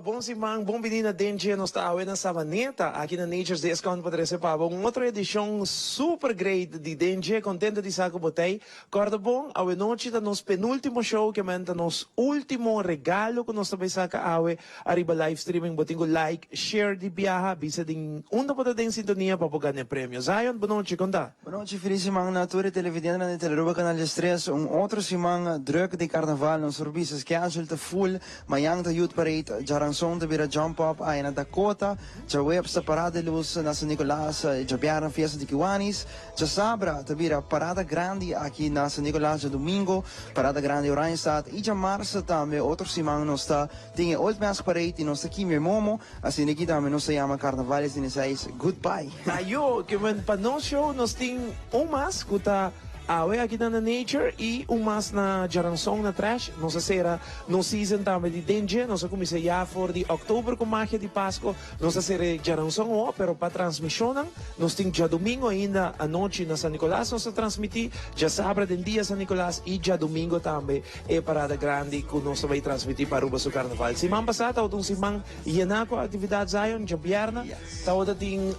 Bon siman, bon bini na Den Dje. Nos ta awe na Savaneta, aki na Nature's Discount pa trece pa bo un otro edicion super great di Den Dje. Contento di sa cu bo t'ey. Corda bon, awe nochi ta nos penultimo show, ke men ta nos ultimo regalo cu nos ta bay saca awe ariba live streaming. Bo tin cu like, share di biaha, bisa den unda bo ta den sintonia pa bo gana e premio. Zion, bo nochi, con ta? Bo nochi, feliz siman na tur e televidentenan di Telearuba Canal 13. Un otro siman druk di carnaval, nos por bisa schedule ta full. Mañan ta Youth Parade, djaranson ta bira Jump Up aya na Dakota, djaweps ta Parada di Luz na San Nicolas, djabièrnè Fiesta di Kiwanis, djasabra ta bira Parada Grandi aki na San Nicolas, djadumingo Parada Grandi Oranjestad y djamarsa tambe otro siman nos ta tin e Old Mask Parade y nos ta kimia e momo, asina aki tambe nos ta yama Carnaval 16 Goodbye. Ayo, ke men pa nos show nos tin un mas ku ta awe aki na na Nature y un mas na djaranson na Trash. Nos a sera Nos season tambe di den dje, nos a cuminsa ya for di october cu magia di Pasco, nos a cera e djaranson awo, pero pa transmisionnan nos tin djadomingo ainda anochi na San Nicolas nos ta transmiti, djasabra den dia San Nicolas y djadomingo tambe e parada grandi cu nos ta bay transmiti pa Aruba su Carnaval. Siman pasa tabata un siman yena cu actividad Zion, djabierna tabata tin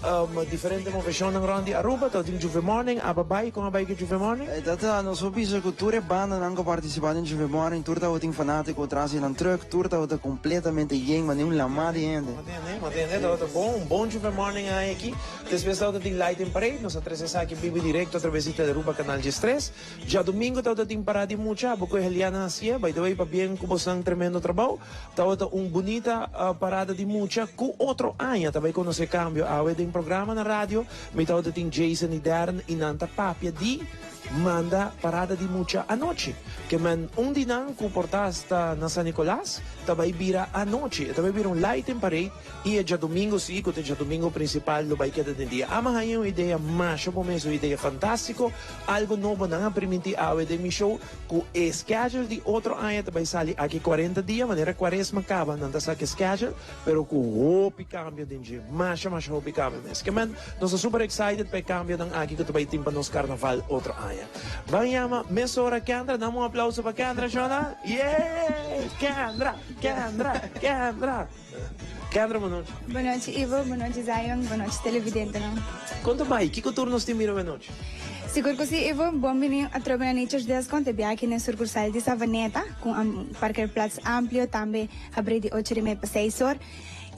diferente movecionnan rond di Aruba, tabata tin Juve Morning, aba bay, con a bay cu Juve Morning? Tata, nos por bisa cu tur e bandanan cu a participa den Juve Morning, tur tabatin fanatico tras di nan truck, tur tabata completamente yen, manera un lama di hende. Mantende, mantende, tabata bon, un bon Juve Morning a aki. Despues tabata tin Lighting Parade, nos a trece esaki bibi directo atraves di Telearuba Canal 13. Djadomingo tabata tin parada di mucha, abo cu Heliana hacié, by the way pabien cu bosnan tremendo trabao, tabata un bunita parada di mucha cu otro aña ta bay conoce cambio, awe den programa na radio mi tabata tin Jason y Darren y nan ta papia di manda parada di mucha anochi, ke men un di nan cu por ta hasta na San Nicolas ta bay bira anochi, e ta bay bira un lighting parade. I e djadumingu si, ku ta e djadumingu prinsipal, lo bai keda den dia. Ama haña un idea masha bon mes, un idea fantástiko, algu nobo. Nan a primintí awe den mi show ku e schedule di otro aña ta bai sali aki kuarenta dia, manera kuaresma kaba nan ta saka e schedule, pero ku hopi kambio den dje, masha masha hopi kambio mes. Ke men, nos ta super excited pa e kambionan aki ku ta bai tin pa nos karnaval otro aña. Ban yama mesora Kendra, dam un aplauso pa Kendra, shona! Yee! Kendra! Kendra! Kendra! Kendra, bo nochi. Bo nochi Ivo, bo nochi Zion, bo nochi televidentenan. Kon ta bai? Kiko tur nos tin mira bo nochi? Sigur ku si Ivo, bon bini atrobe na Nature's Discount, e bia aki na sucursal di Savaneta, ku un parkeerplaats amplio, tambe habri di ocho di mei pa seis or.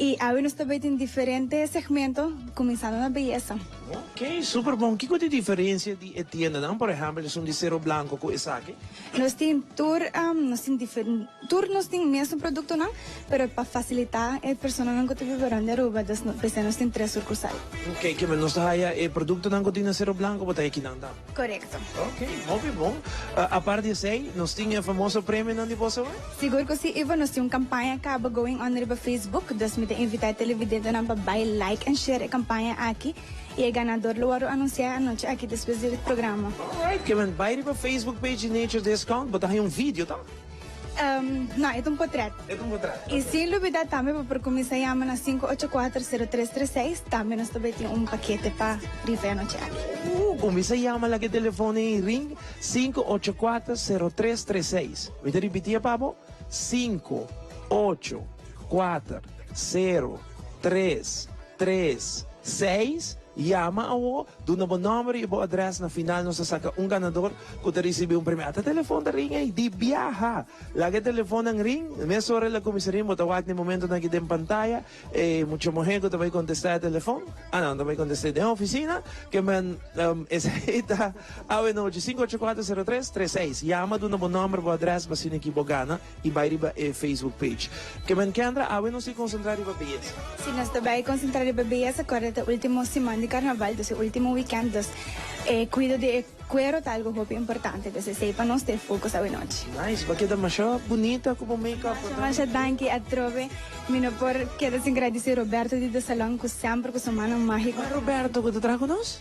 I awe nos ta bai tin diferente segmento, kuminsando na beyesa. Ok, super bon. Kiko ta e diferensia di e tiendanan, por ehèmpel esun di Cero Blanco ku esaki? Nos tin tur, nos tin difer. Tur nos tin mesun productonan, pero pa facilita e personanan cu ta biba rond di Aruba, dus p'esei nos tin tres sucursal. Ok, kimen nos ta haya e productonan cu tin na Cero Blanco, bo ta haya kinan tambe? Corecto. Ok, hopi bon. Apart di esei, nos tin e famoso premionan di boso awe? Sigur cu si, Ivo. Nos tin un campaña caba going on riba Facebook, dus mi ta invita e televidentenan pa bay like en share e campaña aki y e ganador lo worde anuncia e anochi aki despues di e programa. Alright, kimen bay riba Facebook page di Nature Discount, bo ta haya un video, ta? No, e ta un potret. E ta un potret, I sin lubida tambe bo por kuminsá yama na 584-0336, tambe nos ta bai tin un pakete pa rifa e anochi aki. Kuminsá yama laga e telefòn ei ring, 584-0336. Mi ta ripití e pa bo, 584-0336. Yama awo, duna bo nòmber i bo adrès, na final nos ta saka un ganador ku ta risibí un premio. Ata telefòn ta ring ei, di biaha! Laga e telefonnan ring, mesora el a kuminsá ring, bo ta wak na e momentonan aki den pantaya, e mucha muhé ku ta bai kontestá e telefòn, ah no, ta bai kontest'é den ofisina, ke men esei ta awe nochi, 5840336. Yama, duna bo nòmber, bo adrès, pa asina ki bo gana. I bai riba e Facebook page. Ke men Kendra, awe nos tin konsentrá riba beyesa. Si nos ta bai konsentrá riba beyesa, kòrda ta último siman di karnaval, dus e último weekend, dus e kuido di e kuero ta algu hopi importante, dus esei pa nos ta e focus awe nochi. Nice, bo a keda masha bunita ku bo make-up. Masha masha danki atrobe, mi no por keda sin gradisí Roberto di The Salon ku semper ku su mano mágiko. Roberto ku ta traha ku nos?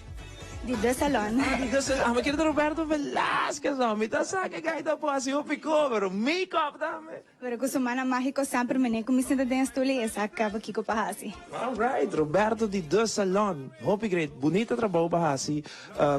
Di The Salon. Ah, di The Salon. Ah, mi kere ta Roberto Velasquez no. Mi ta sa ke guy ta por hasi hopi ko, pero make-up tambe. Pero ku su mannan mágiko semper mene ku mi sinta den e stul i e sa kaba kiko pa hasi. Alright, Roberto di The Salon. Hopi great. Bunita trabou pa hasi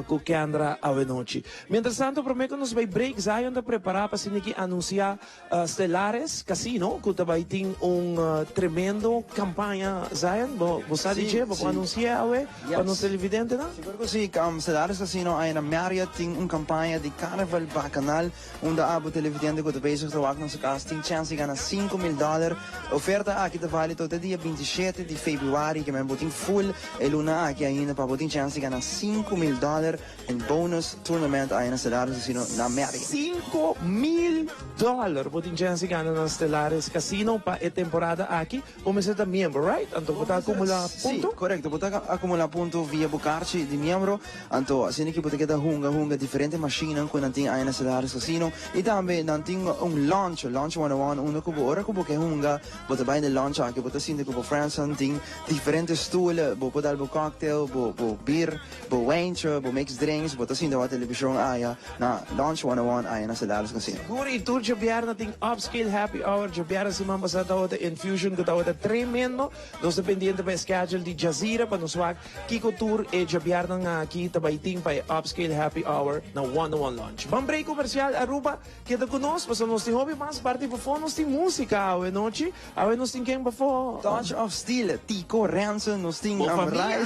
ku Kendra awenochi. Mientrastanto, prome ku nos bai break, Zion ta prepara pa asina ki anunsia Stellares Casino ku ta bai tin un tremendo kampaña. Zion, bo bo sa di dje? Bo por anunsi'é awe pa nos televidentenan? Sigur ku si. Stellares Casino aya na Marriott tin un kampaña di Carnival Bacanal unda abo televidente ku ta bezig ta wak nos kas tin chèns di gana 5000 dòler. E oferta aki ta válido te dia 27 di febrüari, ke men bo tin full e luna aki ainda pa bo tin chèns di gana 5000 dòler. Un bonus tournament aya na Stellares Casino na Merriam. 5000 dollar bo tin chance di gana na Stellares Casino pa e temporada aki. Bo mester ta miembro, right? Anto bo ta acumula punto? Si, correcto. Bo ta acumula punto via bo carchi di miembro. Anto asina ki bo ta keda hunga hunga diferente machinenan cu nan tin aya na Stellares Casino. Y tambe nan tin un lounge, Lounge 101, unda cu bo ora cu bo ke hunga bo ta bay den lounge aki, bo ta sinti cu bo friendsnan tin diferente stoel, bo por dal bo cocktail, bo bo beer. Bo wijntje, bo mix drinks, bo ta sinta wak televishon aya na Lounge 101 aya na Stellares Casino. Sigur y tur djobièrnè tin Upscale Happy Hour. Djobièrnè siman pasá tabata Infusion cu tabata tremendo. Nos ta pendiente pa e schedule di Jazira pa nos wak kico tur e djobièrnènan aki ta bay tin pa e Upscale Happy Hour na 101 Lounge. Ban break comercial Aruba keda cu nos pasobra nos tin hopi mas parti pafó. Nos tin musica awe nochi. Awe nos tin ken pafó? Touch of Steel, Tico Rensen, nos tin Bo Amray.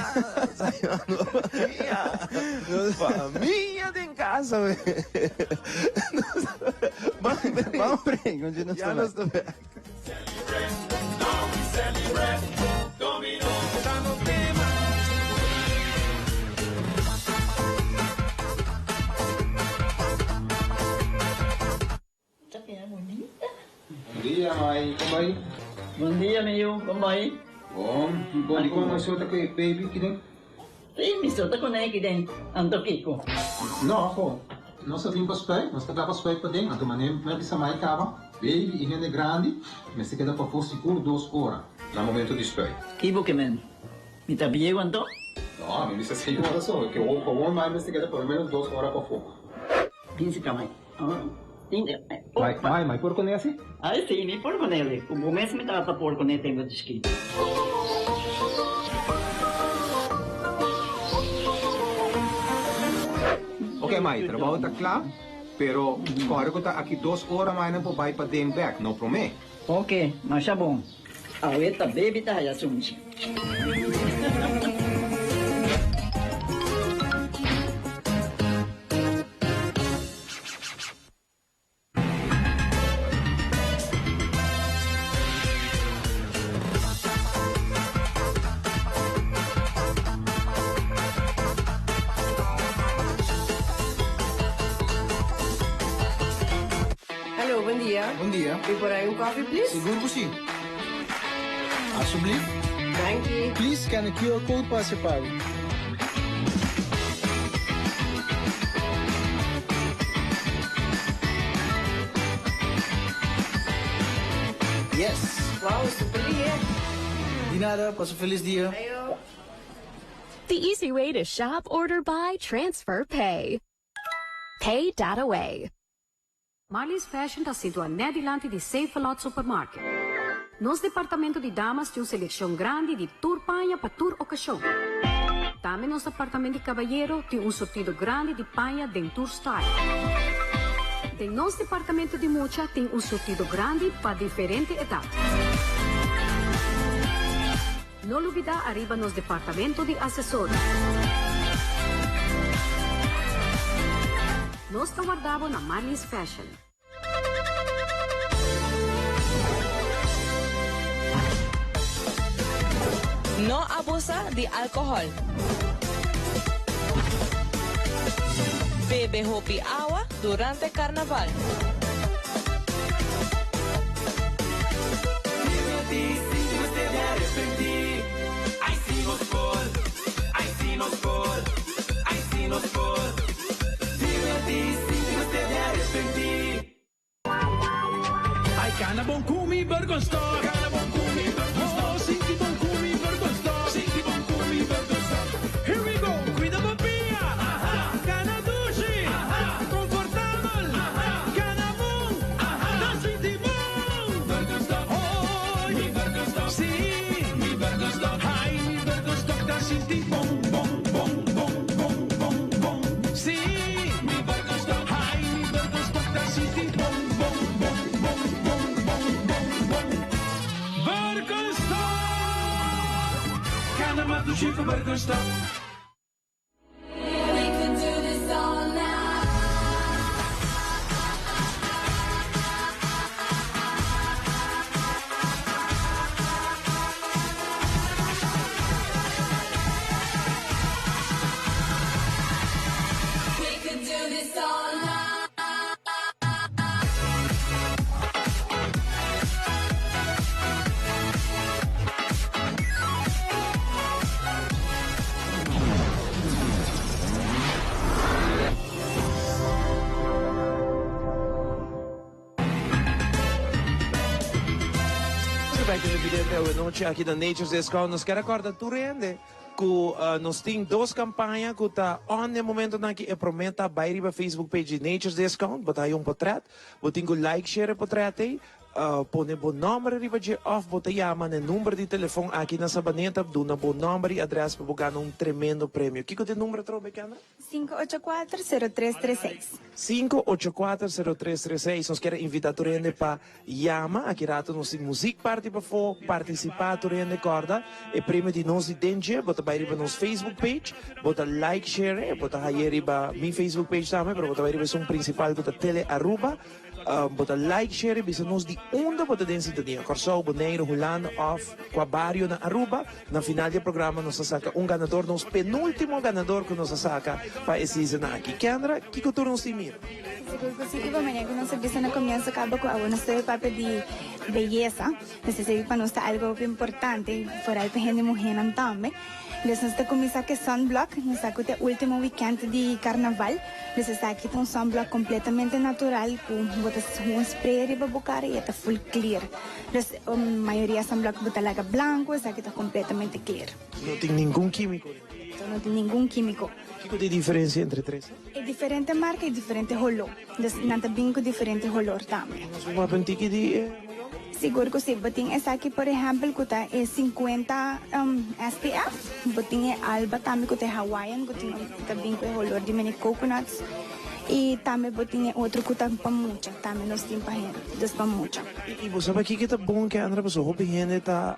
famia. Famia den casa we. Ban break. Ban break, nos ta Ya nos ta bek. Bon dia mai, kon bai? Bon dia mi yu, kon bai? Bon, bon di kon mi sota ku e baby kiden? Si, mi sota ku ne kiden, anto kiko? No, ho, nos a bin pa spuit, nos ta kla pa spuit paden, anto manera mi a bisa mai kaba, baby i hende grandi mester keda pafó sigur dos ora na momento di spuit. Ki bo ke men? Mi ta bieu anto? No, mi bisa señora so, ke gewoon mai mester keda por lo menos dos ora pafó. Bin si ka mai. Mai, mai, mai por kone asi? Ai si, mi por kone ali. Ku bo mes mi tabata por kone tempu di chikito. Ok mai, trabou ta kla, pero kòrda ku ta aki dos ora mai nan por bai paden bèk, no promé. Ok, masha bon. Awe ta baby ta haya sunchi. Hallo, bon dia. Bon dia. Mi por hay un coffee, please? Sigur cu si. Alsjeblieft. Danki. Please scan e QR code pa haci pago. Yes! Wow, super lihe. Di nada, pasa feliz dia. Ayo. The easy way to shop, order, buy, transfer, pay. Pay dot away. Marlies Fashion ta situa net dilanti di Save-A-Lot Supermarket. Nos departamento di damas tin un seleccion grandi di tur paña pa tur ocasion. Tambe nos departamento di cabayero tin un surtido grandi di paña den tur style. Den nos departamento di mucha tin un surtido grandi pa diferente edad. No lubida ariba nos departamento di asesorio. Nos ta warda bo na Marlies Fashion. No abusa di alcohol. Bebe hopi awa durante carnaval. Awe nochi aki na Nature's Discount nos kier a corda tur hende cu nos tin dos campaña cu ta on den momentonan aki. E prome ta bay riba Facebook page di Nature's Discount, bo ta haya un potret, bo tin cu like share e potret ey, pone bo nomber riba dje of bo ta yama na e number di telefon aki na Sabaneta, duna bo nomber y adres pa bo gana un tremendo premio. Kico ta e number atrobe, Kendra? 584 0336. 584 0336. Nos kier a invita tur hende pa yama. Aki rato nos tin muziek parti pafó. Participa tur hende corda e premio di nos di den dje. Bo ta bay riba nos Facebook page. Bo ta like share e. Bo ta haye riba mi Facebook page tambe pero bo ta bay riba esun principal cu ta Tele Aruba. Bo ta like share bisa nos di unda bo ta den sintonia, Kòrsou, Boneiru, Hulanda òf kua bario na Aruba. Na final di e programa nos ta saka un ganador, nos penultimo ganador ku nos a saka pa e season aki. Kendra, kiko tur nos tin mira? Sigur ku si, Ivo. Manera ku nos a bisa na komienso kaba ku awor nos ta papia di beyesa. Nos ta sigui pa nos ta algu hopi importante, foral pa hende muhénan tambe. Des nos ta kuminsá ku e sunblock, nos sa ku ta e último wikènt di karnaval. Des esaki ta un sunblock kompletamente natural ku bo ta un spray riba bo kara i e ta full clear. Des mayoria sunblock bo ta laga blanku, esaki ta kompletamente clear. No tin ningun kímiko den. No tin ningun kímiko. Kiko ta e diferensia entre tres? E diferente marka i diferente holó. Dus nan ta bin ku diferente holor tambe. Nos por papia un tiki di e holó? Sigur ku si. Bo tin esaki por ehèmpel ku ta e 50 SPF. Bo tin e alba tambe ku ta e Hawaiian ku tin ta bin ku e holor di mini coconuts. I tambe bo tin e otro ku ta pa mucha. Tambe nos tin pa hende, dus pa mucha. I bo sa pakiko ta bon Kendra? Pasobra hopi hende ta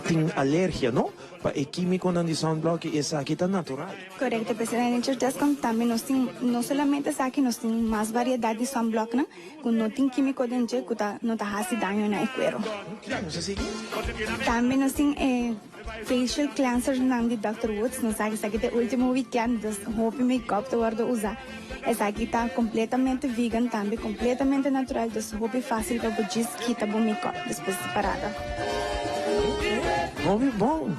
tin alergia no? Pa e kímikonan di sunblock i esaki ta natural. Korekto, Presidente. Nature Discount tambe nos tin no solamente esaki, nos tin mas variedat di sunblocknan ku no tin kímiko den dje ku ta no ta hasi daño na e kuero. Nos a sigui. Tambe nos tin e facial cleansernan di Doctor Woods. Nos sa esaki ta e último weekend, dus hopi makeup ta wòrdu usá. Esaki ta kompletamente vegan tambe, kompletamente natural, dus hopi fásil pa bo djis kita bo makeup despues di parada. Hopi bon!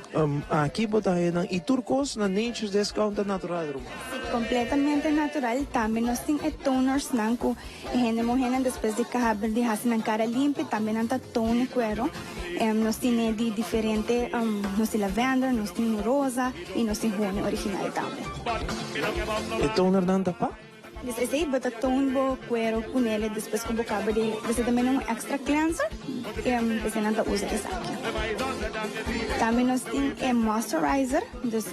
Aki bo ta haya nan y tur cos na Nature's Discount ta natural ruman. Si, completamente natural. Tambe nos tin e toners nan cu e hende muhernan despues di caba di haci nan cara limpi tambe nan ta tone e cuero. Nos tine di diferente, nos tin lavender, nos tin rosa y nos tin honing original tambe. E toner nan ta pa? Des esey bo ta tone bo cuero cunele despues cu bo caba di esey ta mene un extra cleanser esey nan ta usa esaki. Tambe nos tin e moisturizer dus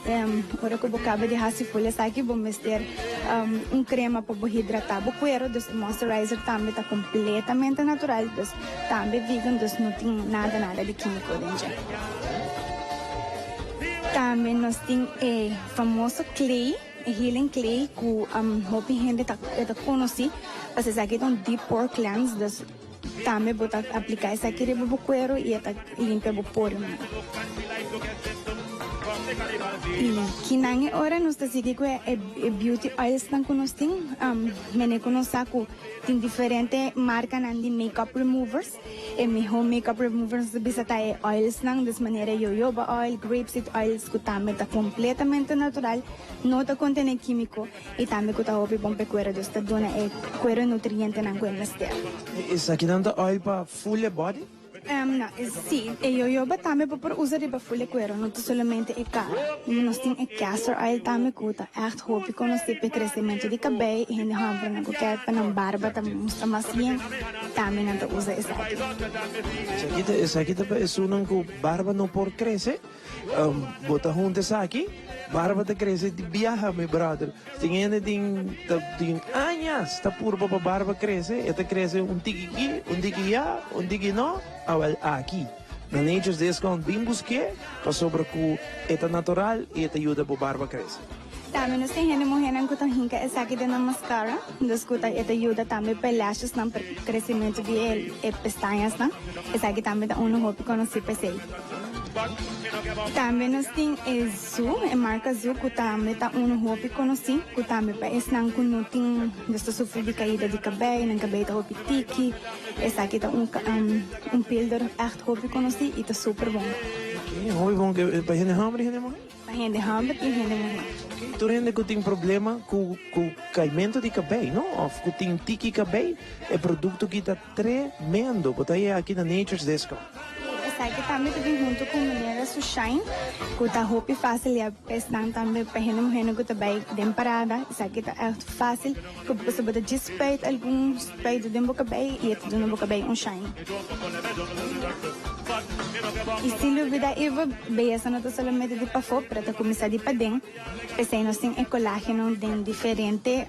ora cu bo caba di haci full esaki bo mester un crema pa bo hidrata bo cuero dus e moisturizer tambe ta completamente natural dus tambe vegan dus no tin nada nada di quimico den dje. Tambe nos tin e famoso clay. E healing clay cu hopi hende ta ta conoci pasobra esaki ta un deep pore cleanse dus tambe bo ta aplica esaki riba bo cuero y e ta limpia bo poronan. Y kinan e ora nos ta sigui cu e beauty oils nan cu nos tin mene cu nos sa cu tin diferente marcanan di makeup removers. E miho makeup remover nos ta bisa ta e oilsnan, des manera jojoba oil, grapeseed oils ku tambe ta kompletamente natural, no ta kontene kimiko i tambe ku ta hopi bon pa e kuero, dus ta duna e kuero e nutrientenan ku e mester. Esakinan ta oil pa full e body? No, si, e jojoba tambe bo por usa riba full e kuero, no ta solamente e kara. Nos tin e castor oil tambe ku ta ègt hopi konosí pa e kresementu di kabei i hende hòmbernan ku ke pa nan barba ta mustra mas bien. Tambe nan ta usa esaki. Esaki ta esaki ta pa esunnan ku barba no por krese. Bo ta hunta esaki, barba ta krese di biaha mi brother. Tin hende tin ta tin añas ta purba pa barba krese, e ta krese un tiki ki, un tiki ya, un tiki no, awel aki. Na Nature's Discount bin busk'é pasobra ku e ta natural i e ta yuda bo barba krese. Tambe nos tin hende muhénan ku ta hinka esaki den nan mascara, dus ku ta e ta yuda tambe pa e lashesnan, pa e kresementu di e pestañasnan. Esaki tambe ta unu hopi konosí pa esei. Tambe nos tin e Zoo, e marka Zoo ku tambe ta unu hopi konosí, ku tambe pa esnan ku no tin, dus ta sufri di kaida di kabei, nan kabei ta hopi tiki. Esaki ta un un pilder ègt hopi konosí i ta super bon. Oké, hopi bon. Pa hende hòmber i hende muhé? Pa hende hòmber i hende muhé. Oké, tur hende ku tin problema ku ku kaimentu di kabei, no? Òf ku tin tiki kabei, e produkto ki ta tremendo. Bo ta haña aki na Nature's Discount. I esaki tambe ta bin huntu ku manera su shine, ku ta hopi fásil ya pa esnan tambe, pa hende muhénan ku ta bai den parada, esaki ta ègt fásil. Ku bo ta djis spuit algun spuit den bo kabei i e ta duna bo kabei un shine. I sin lubida Ivo, beyesa no ta solamente di pafó, pero ta kuminsá di paden. P'esei nos tin e kolágeno den diferente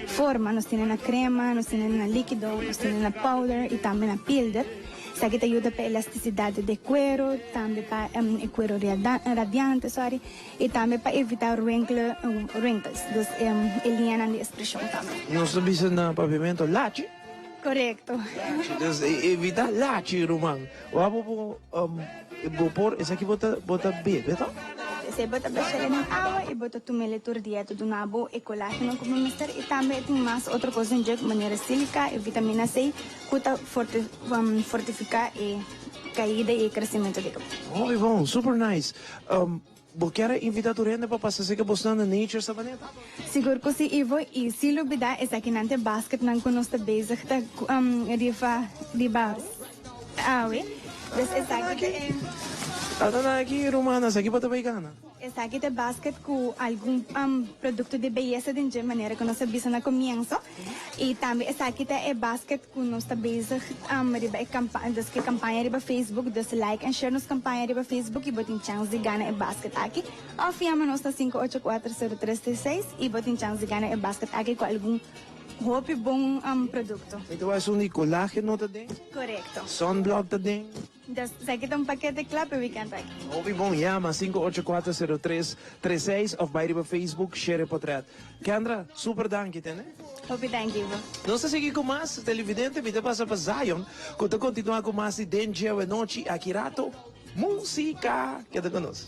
forma. Nos tin na krema, nos tin na líkido, nos tin na powder i tambe na pilder. Esaki ta yuda pa elastisidat di e kuero, tambe pa e kuero radiante, sorry. I tambe pa evita wrinkle, wrinkles, dus e liñanan di expresion tambe. Nos ta bisa na papiamento lachi. Corecto. Lachi, dus evita lachi ruman. Wak bo bo bo por esaki bo ta bo ta bebe to? Esei bo ta bash'e den awa i bo ta tum'el tur dia ta duna bo e colágeno ku bo mester i tambe e tin mas otro kos den dje manera silica i vitamina C ku ta fortifica e kaida i e kresementu di kabel. Hopi bon, super nice. Bo kier a invita tur hende pa pasa seka bosnan na Nature Savaneta? Sigur ku si Ivo, i sin lubida esakinan t'e basketnan ku nos ta bezig ta rifa riba awe. Dus esaki ta e. Ata nan aki rumannan, esaki bo ta bai gana. Esaki ta e basket ku algun produkto di beyesa den dje, manera ku nos a bisa na komienso. I tambe esaki ta e basket ku nos ta bezig riba e kampaña, dus ku e kampaña riba Facebook, dus like en share nos kampaña riba Facebook i bo tin chans di gana e basket aki. Òf yama nos na 5840336 i bo tin chans di gana e basket aki ku algun hopi bon produkto. Mi ta wak esun di colágeno ta den? Korekto. Sunblock ta den? Dus esaki ta un pakete kla pa e weekend aki. Hopi bon, yama 5840336 of bai riba Facebook share e potret. Kendra, super danki tende. Hopi danki Ivo. Nos ta sigui ku mas televidente, mi ta pasa pa Zion ku ta kontinua ku mas di Den Djeu e Nochi aki rato. Musica! Keda ku nos.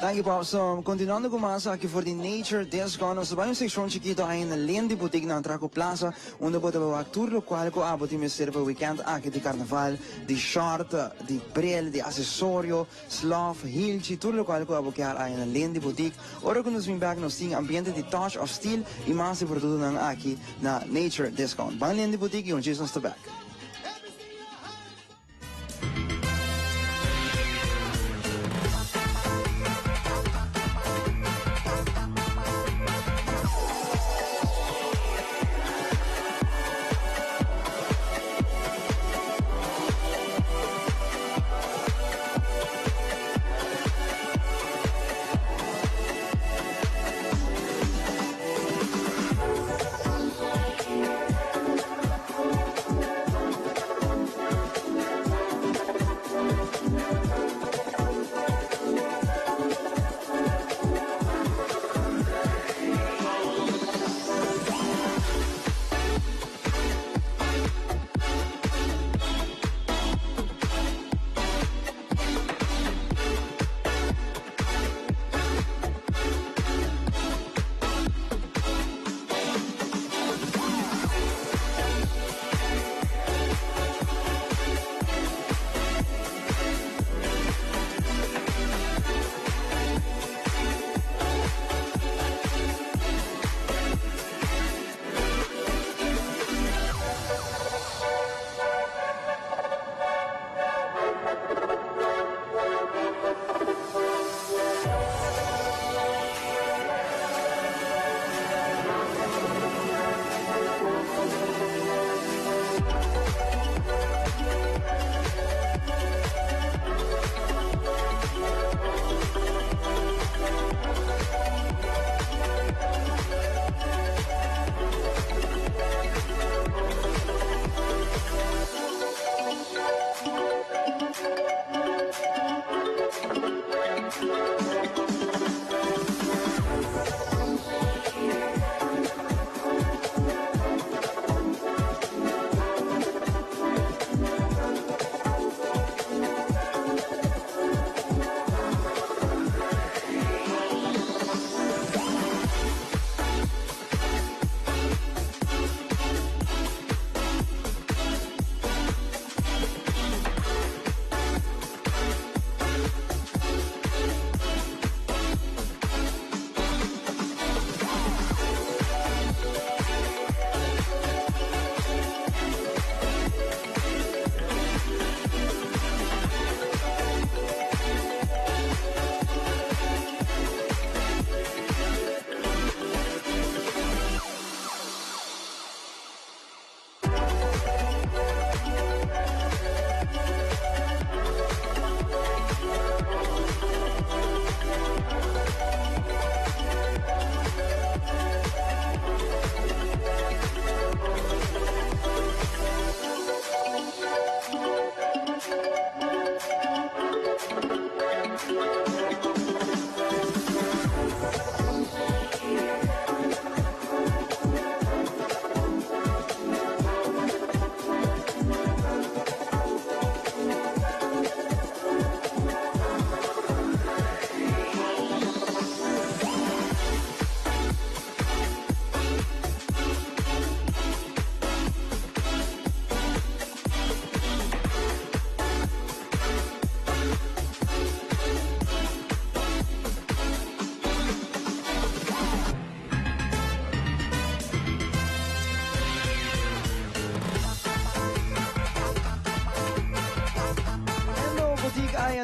Danki Pop. So, continuando cu mas aki for di Nature Discount, nos ta bay un seccion chikito ahi na Lindy Boutique na Antraco Plaza, unda bo ta bay wak tur locual cu abo tin mester pa weekend aki di carnaval, di short, di bril, di accesorio, slof, hilchi, tur locual cu abo kier ahi na Lindy Boutique. Ora cu nos bin bek nos tin ambiente di touch of steel y mas di productonan aki na Nature Discount. Ban Lindy Boutique y un djis nos ta bek.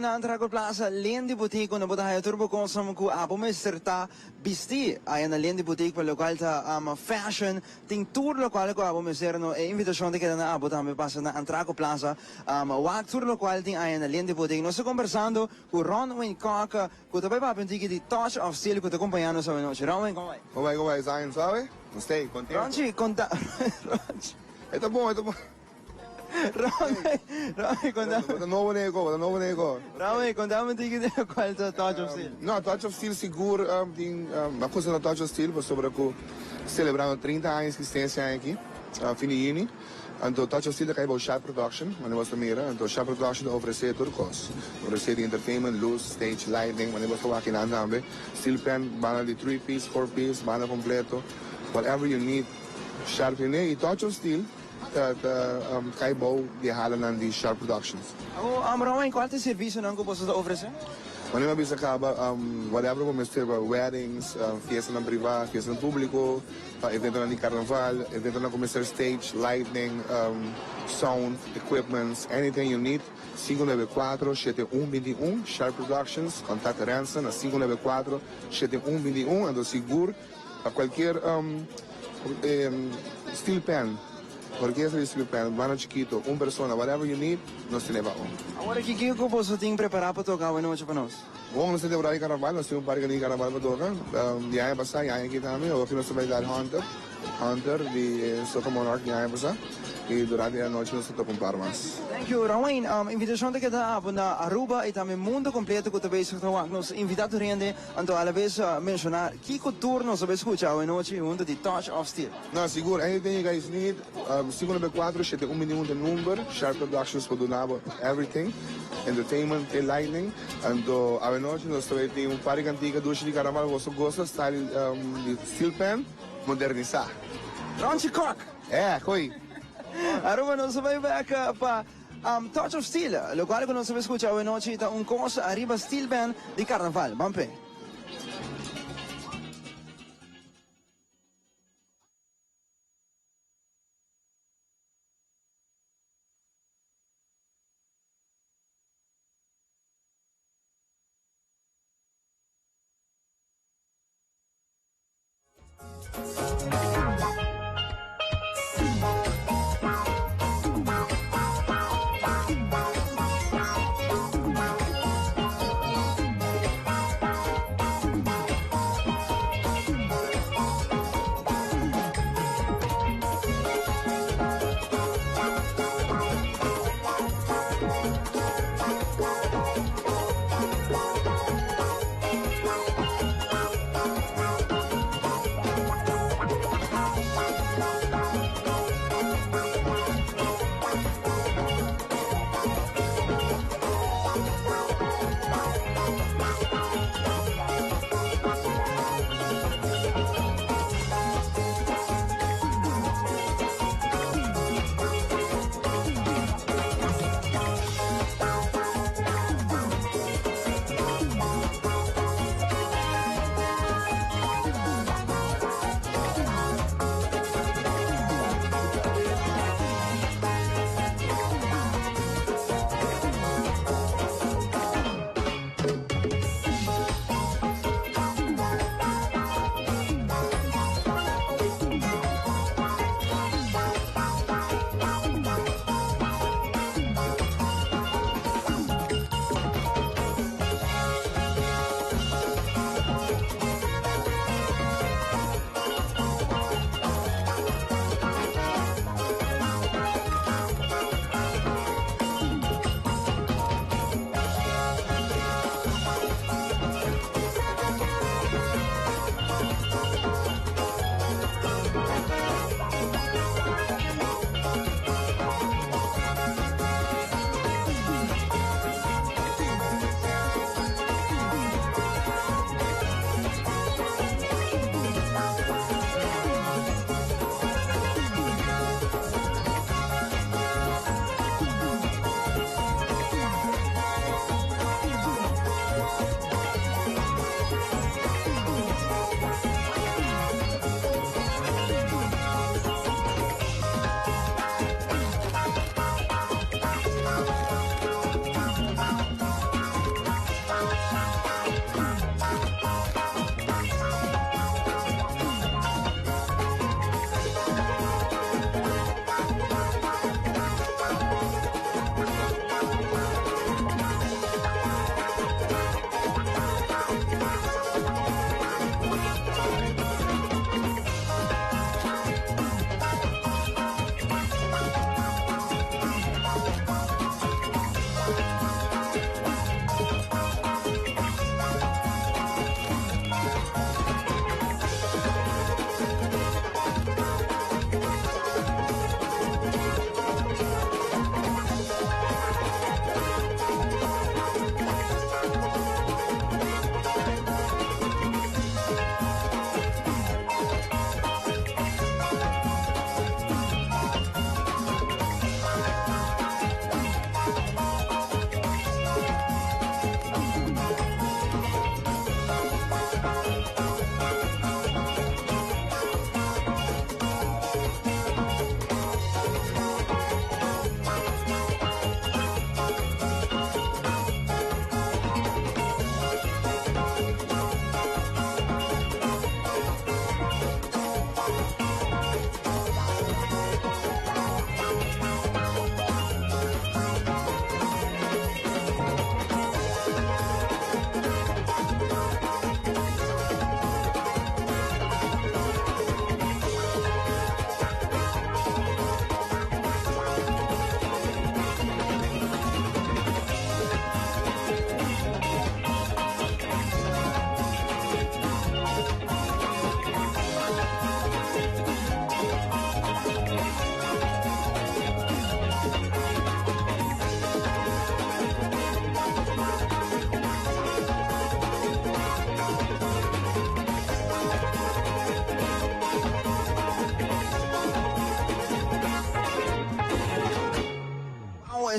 na Antraco Plaza, Lendi Boutique, unda bo ta haya tur bo cosnan cu abo mester ta bisti. Aya na Lendi Boutique pa locual ta fashion, tin tur locual cu abo mester. No, e invitacion ta keda na abo tambe pasa na Antraco Plaza, wak tur locual tin aya na Lendi Boutique. Nos ta conversando cu Ronwin Kock, cu ta bay papia un tiki di Touch of Steel cu ta acompaña nos awenochi. Ronwin, con bay? Con bay, con bay, Zion, suave? Nos ta ey, contento. Ronchi, conta, Ronchi. E ta bon, e ta bon. Ronnie, Ronnie, conta. Bo ta nobo den e ko, bo ta nobo den e ko. Ronnie, conta mi tiki di cual ta Touch of Steel. No, Touch of Steel sigur tin a cosa na Touch of Steel pasobra cu celebrando 30 aña existencia aña aki, fin di juni. Anto Touch of Steel ta cay bao Sharp Production, manera bo ta mira. Anto Sharp Production ta ofrece tur cos. Ofrece di entertainment, luz, stage, lighting, manera bo ta wak kinan tambe. Steel pan, banda di three piece, four piece, banda completo, whatever you need, Sharp tene. Y Touch of Steel. Ta ta kai bou di e halanan di Sharp Productions. Awor, Rowan, cual ta e servicionan cu boso ta ofrece? Wanneer mi a bisa caba, whatever bo mester pa weddings, fiestanan priva, fiestanan publico, pa eventonan di carnaval, eventonan cu mester stage, lightning, sound, equipments, anything you need, 594 7121, Sharp Productions, contact Renson na 594 7121, anto sigur Pa cualkier steel pan, orkesta di steel pan, banda chikito, un persona, whatever you need, nos tene pa bo. Awor aki kico boso tin prepara pa toca awe nochi pa nos? Bon, nos tin temporada di carnaval, nos tin un par di carnaval pa toca, di aña pasa y aña aki tambe, awor aki nos ta bay dal Hunter, Hunter di Soca Monarch di aña pasa, y durante e anochi nos ta toca un par mas. Thank you, Rawain. Invitacion ta keda abo na Aruba y tambe mundo completo cu ta bezig ta wak nos invita tur hende. Anto alabes menciona kico tur nos a bay scucha awe nochi hunto di Touch of Steel. No, sigur. Anything you guys need, 594 7121 ta number, Sharp Productions por duna bo everything, entertainment te lightning. Anto awe nochi nos ta bay tin un par di cantica dushi di carnaval, boso gosta style di steel pan modernisa. Ronchi Kok! Eh, koy! Aruba nos a bay bek pa. Touch of Steel, locual cu nos a scucha awe nochi ta un cos ariba steel band di carnaval. Ban p'e.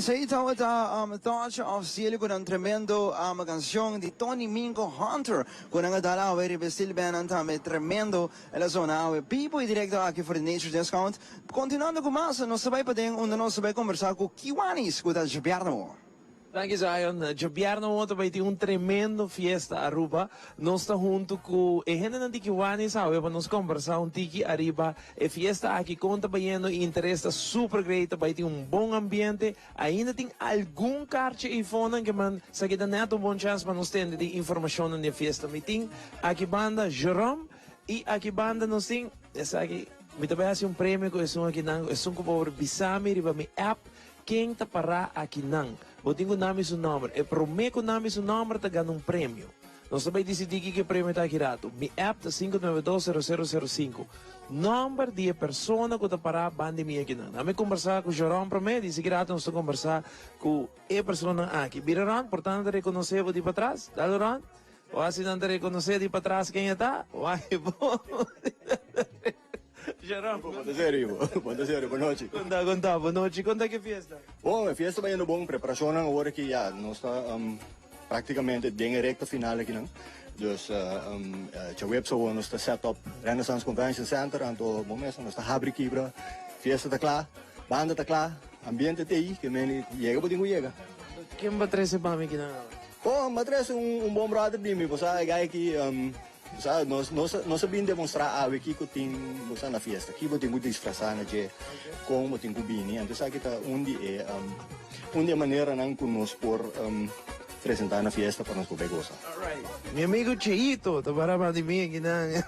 Esey tabata Touch of Steel cu nan tremendo cancion di Tony Mingo Hunter cu nan a dal awe riba e steel band nan tambe tremendo el a zona awe bibo y directo aki for di Nature Discount. Continuando cu mas nos ta bay paden unda nos ta bay conversa cu Kiwanis cu ta djabièrnè. Danki Zion. Djabièrnè awor ta bai tin un tremendo fiesta Aruba. Nos ta huntu ku e hendenan di Kiwanis awe pa nos kombersá un tiki ariba e fiesta aki kon ta bayendo i interes ta super great ta bai tin un bon ambiente. Ainda tin algun karchi eifonan ke man sa ke ta nèt un bon chèns pa nos tende di informashonnan di e fiesta. Mi tin aki banda Jerome i aki banda nos tin esaki mi ta bai hasi un premio ku esun akinan esun ku por bisa mi riba mi app Ken ta pará akinan? Bo tin ku nami su nòmber. E promé ku nami su nòmber ta gana un premio. Nos ta bai disidí kiko e premio ta aki ratu. Mi app ta 5920005. Nòmber di e persona ku ta pará banda di mi akinan. Ami kombersá ku Joron promé, di sigui ratu nos ta kombersá ku e personanan aki. Bira rònt, por tantu ta rekonosé bo di patras. Dal rònt. Wak si nan ta rekonosé di patras ken e ta. Wak e bo. Jerome. Bon ta serio, Ivo. Bon ta serio. Bon nochi. Konta, konta. Bon nochi. Konta ke fiesta? Bon, e fiesta bayendo bon. Preparacionnan awor aki ya nos ta practicamente den e recta final akinan. Dus djaweps awor nos ta set up Renaissance Convention Center anto bon mesa nos ta habri kibra. Fiesta ta cla, banda ta cla, ambiente ta ei, ke meni yega bo tin ku yega. Ken bo a trese pa mi kinan awe? Bon, mi a trese un bon brother di mi, bo sa e guy aki. Sa, nos, nos, nos a bin demostrá awe kiko tin bo sa na fiesta, ki bo tin ku disfrasá na dje, kon bo tin ku bini. Anto esaki ta un di e, un di e maneranan ku nos por presentá na fiesta pa nos por bai gosa. Alright. Mi amigo Cheito ta para banda di mi akinan.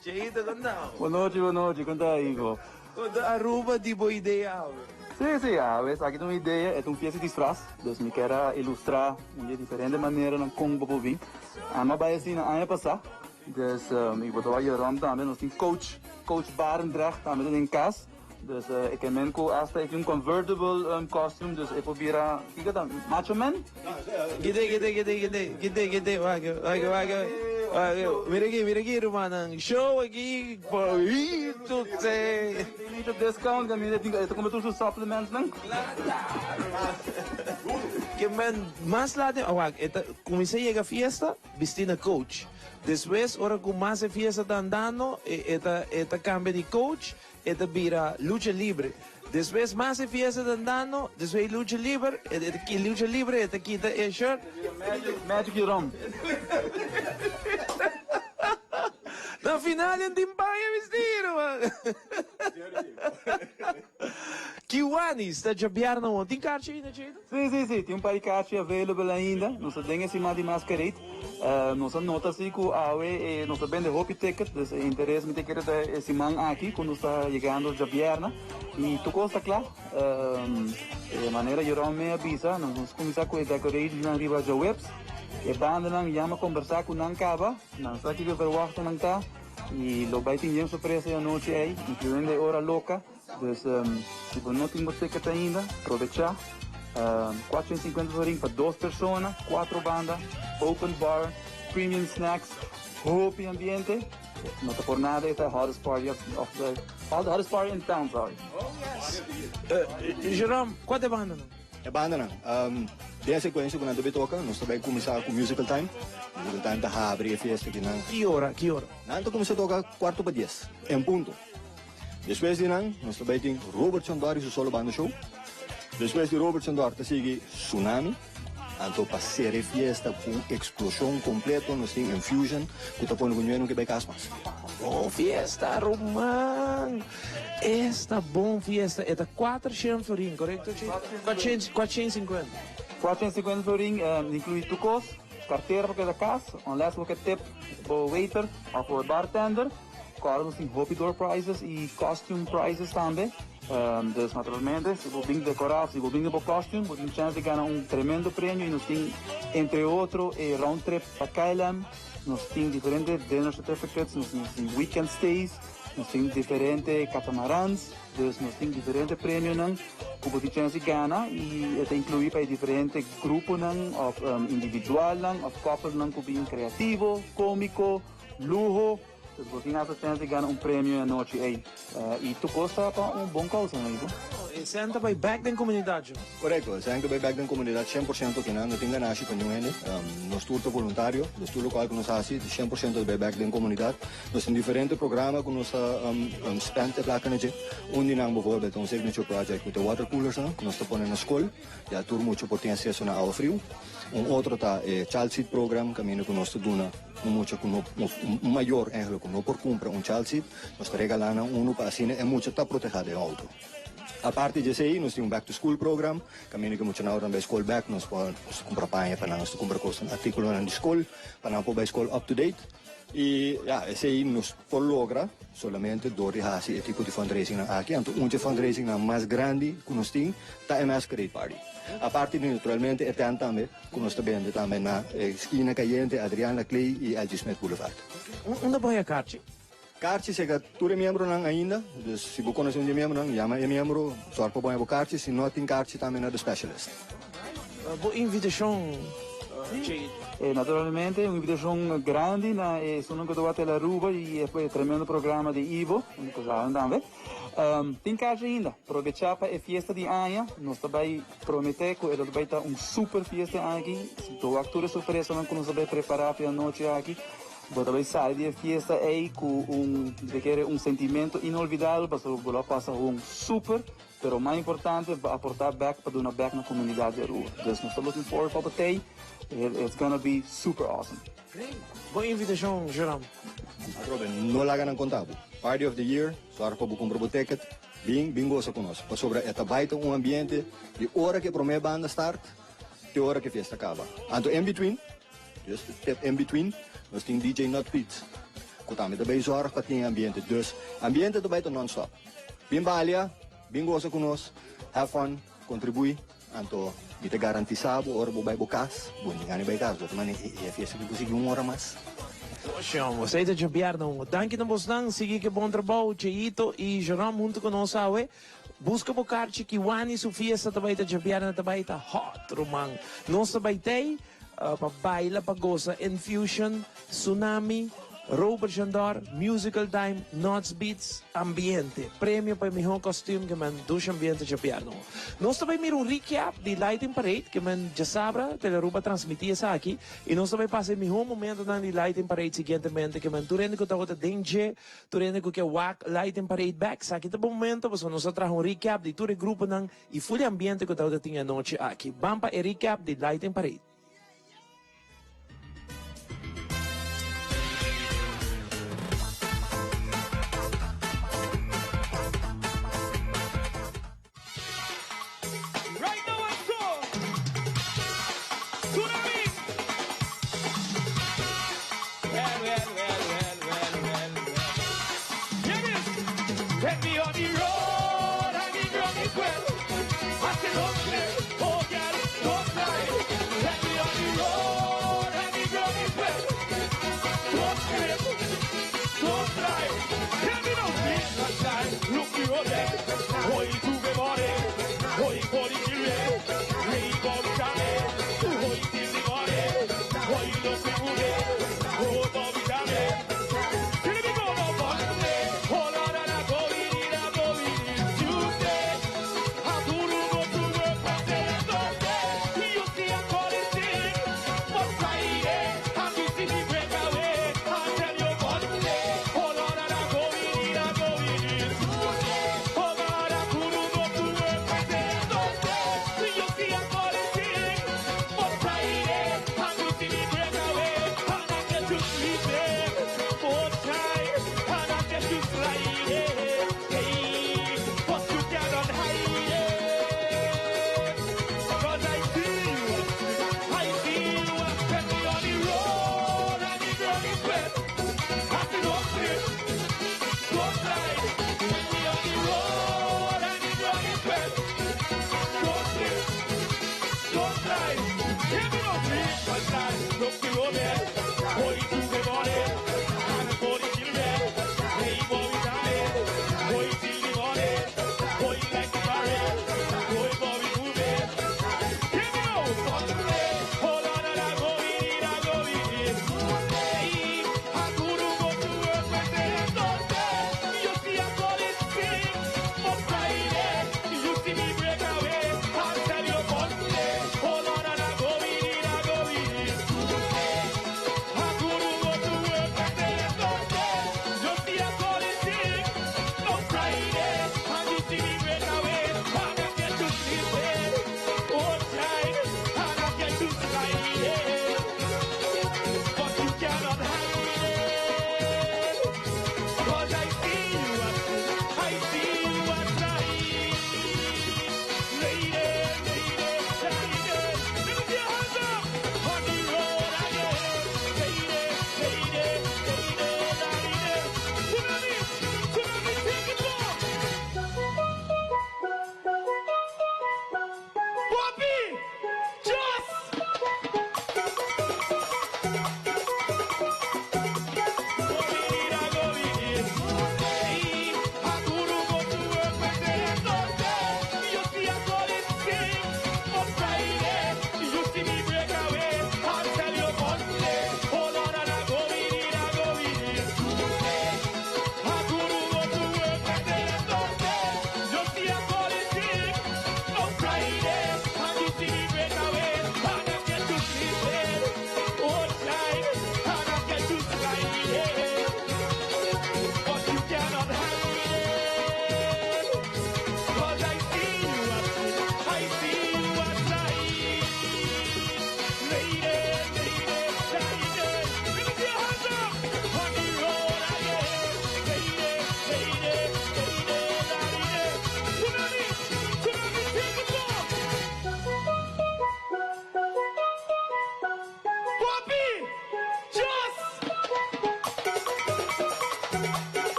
Cheito, kon ta? Bon nochi, bon nochi. Kon ta, Ivo? Kon ta Aruba di bo idea awe? Sí, sí, awe esaki ta un idea, e ta un fiesta di disfras, dus mi kier a ilustrá un di e diferente maneranan kon bo por bin. Ami a bai asina aña pasá, dus mi bo ta wak Jeroen tambe, nos tin coach, coach Barendrecht tambe ta den kas, dus e ke men ku asta e tin un convertible costume, dus e por bira, kiko ta, macho man? Kite, kite, kite, kite, kite, kite, wak, wak, wak, wak, mira aki, mira aki rumannan, show aki, poito te. Tin discount, kaminda e tin, e ta kumpra tur su supplements nan. Ke men mas laat, wak, e ta. Kuminsá yega fiesta bistí na coach. Despues ora ku mas e fiesta ta andando e ta e ta kambia di coach e ta bira lucha libre. Despues mas e fiesta ta andando despues e lucha liber e ta lucha libre e ta kita e shirt. Magic y rum. Na final e tin paña bistí ruman. Kiwanis ta djabièrnè awor. Tin karchi ainda, Cheito? Sí, sí, sí. Tin un par di karchi available ainda. Nos ta den e siman di Masquerade. Nos a nota sí ku awe nos ta bende hopi ticket, dus e interes mi ta kere ta e siman aki ku nos ta yegando djabièrnè. I tur kos ta kla. E manera Jeroen me a bisa, nos kuminsá ku e decorationnan riba djaweps. E bandanan ya mi a kombersá ku nan kaba. Nan sa kiko e verwachtingnan ta. I lo bai tin yen sorpresa e anochi ei, incluyendo e ora loca. Dus si bo no tin bo ticket ainda, probecha. 450 florin pa dos persona, cuatro banda, open bar, premium snacks, hopi ambiente. No ta por nada e ta hottest party of the hottest party in town, sorry. Oh yes. Jerome, cua ta e bandanan? E bandanan, den e sekuensia ku nan ta bai toka, nos ta bai kuminsá ku Musical Time. Musical Time ta habri e fiesta aki nan. Ki ora? Ki ora? Nan ta kuminsá toka kuarto pa dies, en punto. Despues di nan, nos ta bai tin Robert Chandor i su solo banda show. Despues di Robert Chandor ta sigui Tsunami. Anto pa sera e fiesta ku un eksploshon kompleto nos tin Infusion ku ta pone ku ñue no ke bai kas mas. Bon fiesta ruman! Esta bon fiesta e ta 400 florin korekto chi? 450. 450 florin inkluí tur kos, kartera pa keda kas, unless bo ke tip bo waiter òf bo bartender. Kòrda nos tin hopi door prizes i costume prizes tambe. Dus naturalmente si bo bin dekorá of si bo bin den bo costume bo tin chèns di gana un tremendo premio i nos tin entre otro e round trip pa KLM, nos tin diferente dinner certificates, nos tin weekend stays, nos tin diferente catamarans, dus nos tin diferente premionan ku bo tin chèns di gana i e ta inkluí pa e diferente gruponan of individualnan of koppelnan ku bin kreativo, komiko, luho. Dus bo tin hasta chèns di gana un premio e anochi ei. I tur kos ta pa un bon kousa, no Ivo? E sèn ta bai bèk den komunidat, jo? Korekto, e sèn ta bai bèk den komunidat 100% kinan no tin ganashi pa niun hende. Nos tur ta voluntario, dus tur lokual ku nos hasi 100% ta bai bèk den komunidat. Nos tin diferente programa ku nos ta spend e plaka na dje. Un di nan bijvoorbeeld ta un signature project ku ta water coolersnan ku nos ta pone na skol, ya tur mucha por tin aseso na awa friu. Un otro ta e child seat program kaminda ku nos ta duna un mucha ku no, un mayor eigenlijk ku no por kumpra un child seat, nos ta regalá nan unu pa asina e mucha ta protehá den outo. Aparte di esei nos tin un back to school program kaminda ku e muchanan ora nan bai skol bèk nos por nos ta kumpra paña pa nan, nos ta kumpra kosnan, artíkulonan di skol pa nan por bai skol up to date. I ya, esei nos por logra solamente dor di hasi e tipo di fundraisingnan aki. Anto un dje fundraisingnan mas grandi ku nos tin ta e Masquerade Party. Aparte di naturalmente e tent tambe ku nos ta bende tambe na e skina kayente Adriaan Laclé i LG Smith Boulevard. Unda bo haña karchi? Karchi seka tur e miembronan ainda. Dus si bo konosé un di e miembronan, yama e miembro, sòrg pa bo haña bo karchi. Si no tin karchi tambe na The Specialist. Bo invitashon, Jade? Naturalmente un invitashon grandi na esunnan ku ta wak Tele Aruba i e tremendo programa di Ivo, un kosanan tambe. Tin karchi ainda, probechá pa e fiesta di aña, nos ta bai prometé ku e lo bai ta un super fiesta e aña aki, si bo wak tur e sorpresanan ku nos ta bai prepará pa e anochi aki, bo ta bai sali di e fiesta ei ku un, mi ta kere, un sentimento inolvidabel pasobra bo lo a pasa un super. Pero mas importante pa aporta bek pa duna bek na comunidad di Aruba. Dus nos ta looking forward pa batey. It's gonna be super awesome. Great! Bon invitacion Jerome. Atrobe, no laga nan conta bo. Party of the year, zorg pa bo cumpra bo ticket. Bin, bin goza cu nos. Pasobra e ta bay ta un ambiente di ora cu e prome banda start te ora cu e fiesta caba. Anto in between, just a tip in between, nos tin DJ Nut Beats cu tambe ta bay zorg pa tin e ambiente. Dus ambiente ta bay ta non stop. Bin balia, bin gosa ku nos, have fun, kontribuí, anto mi ta garantisá bo ora bo bai bo kas, bo no gana bai kas, bo ta manda e fiesta ki bo sigui un ora mas. Oshon, esei ta djabièrnè un. Danki na bosnan, sigui ku e bon trabou, Cheito i Jerome huntu ku nos awe. Buska bo karchi Kiwani su fiesta ta bai ta djabièrnè ta bai ta hot ruman. Nos ta bai tei pa baila pa gosa Infusion, Tsunami, Robert Jandor, Musical Time, Nuts Beats, Ambiente. Premio pa e mihó kostuum ke men dushi ambiente djabièrnè. Nos ta bai mira un recap di Lighting Parade ke men djasabra Telearuba a transmití esaki i nos ta bai pasa e mihó momentonan di Lighting Parade siguientemente ke men tur hende ku tabata den dje, tur hende ku ke wak Lighting Parade bèk. Esaki ta bo momento pasobra nos a traha un recap di tur e gruponan i ful e ambiente ku tabata tin e anochi aki. Ban pa e recap di Lighting Parade.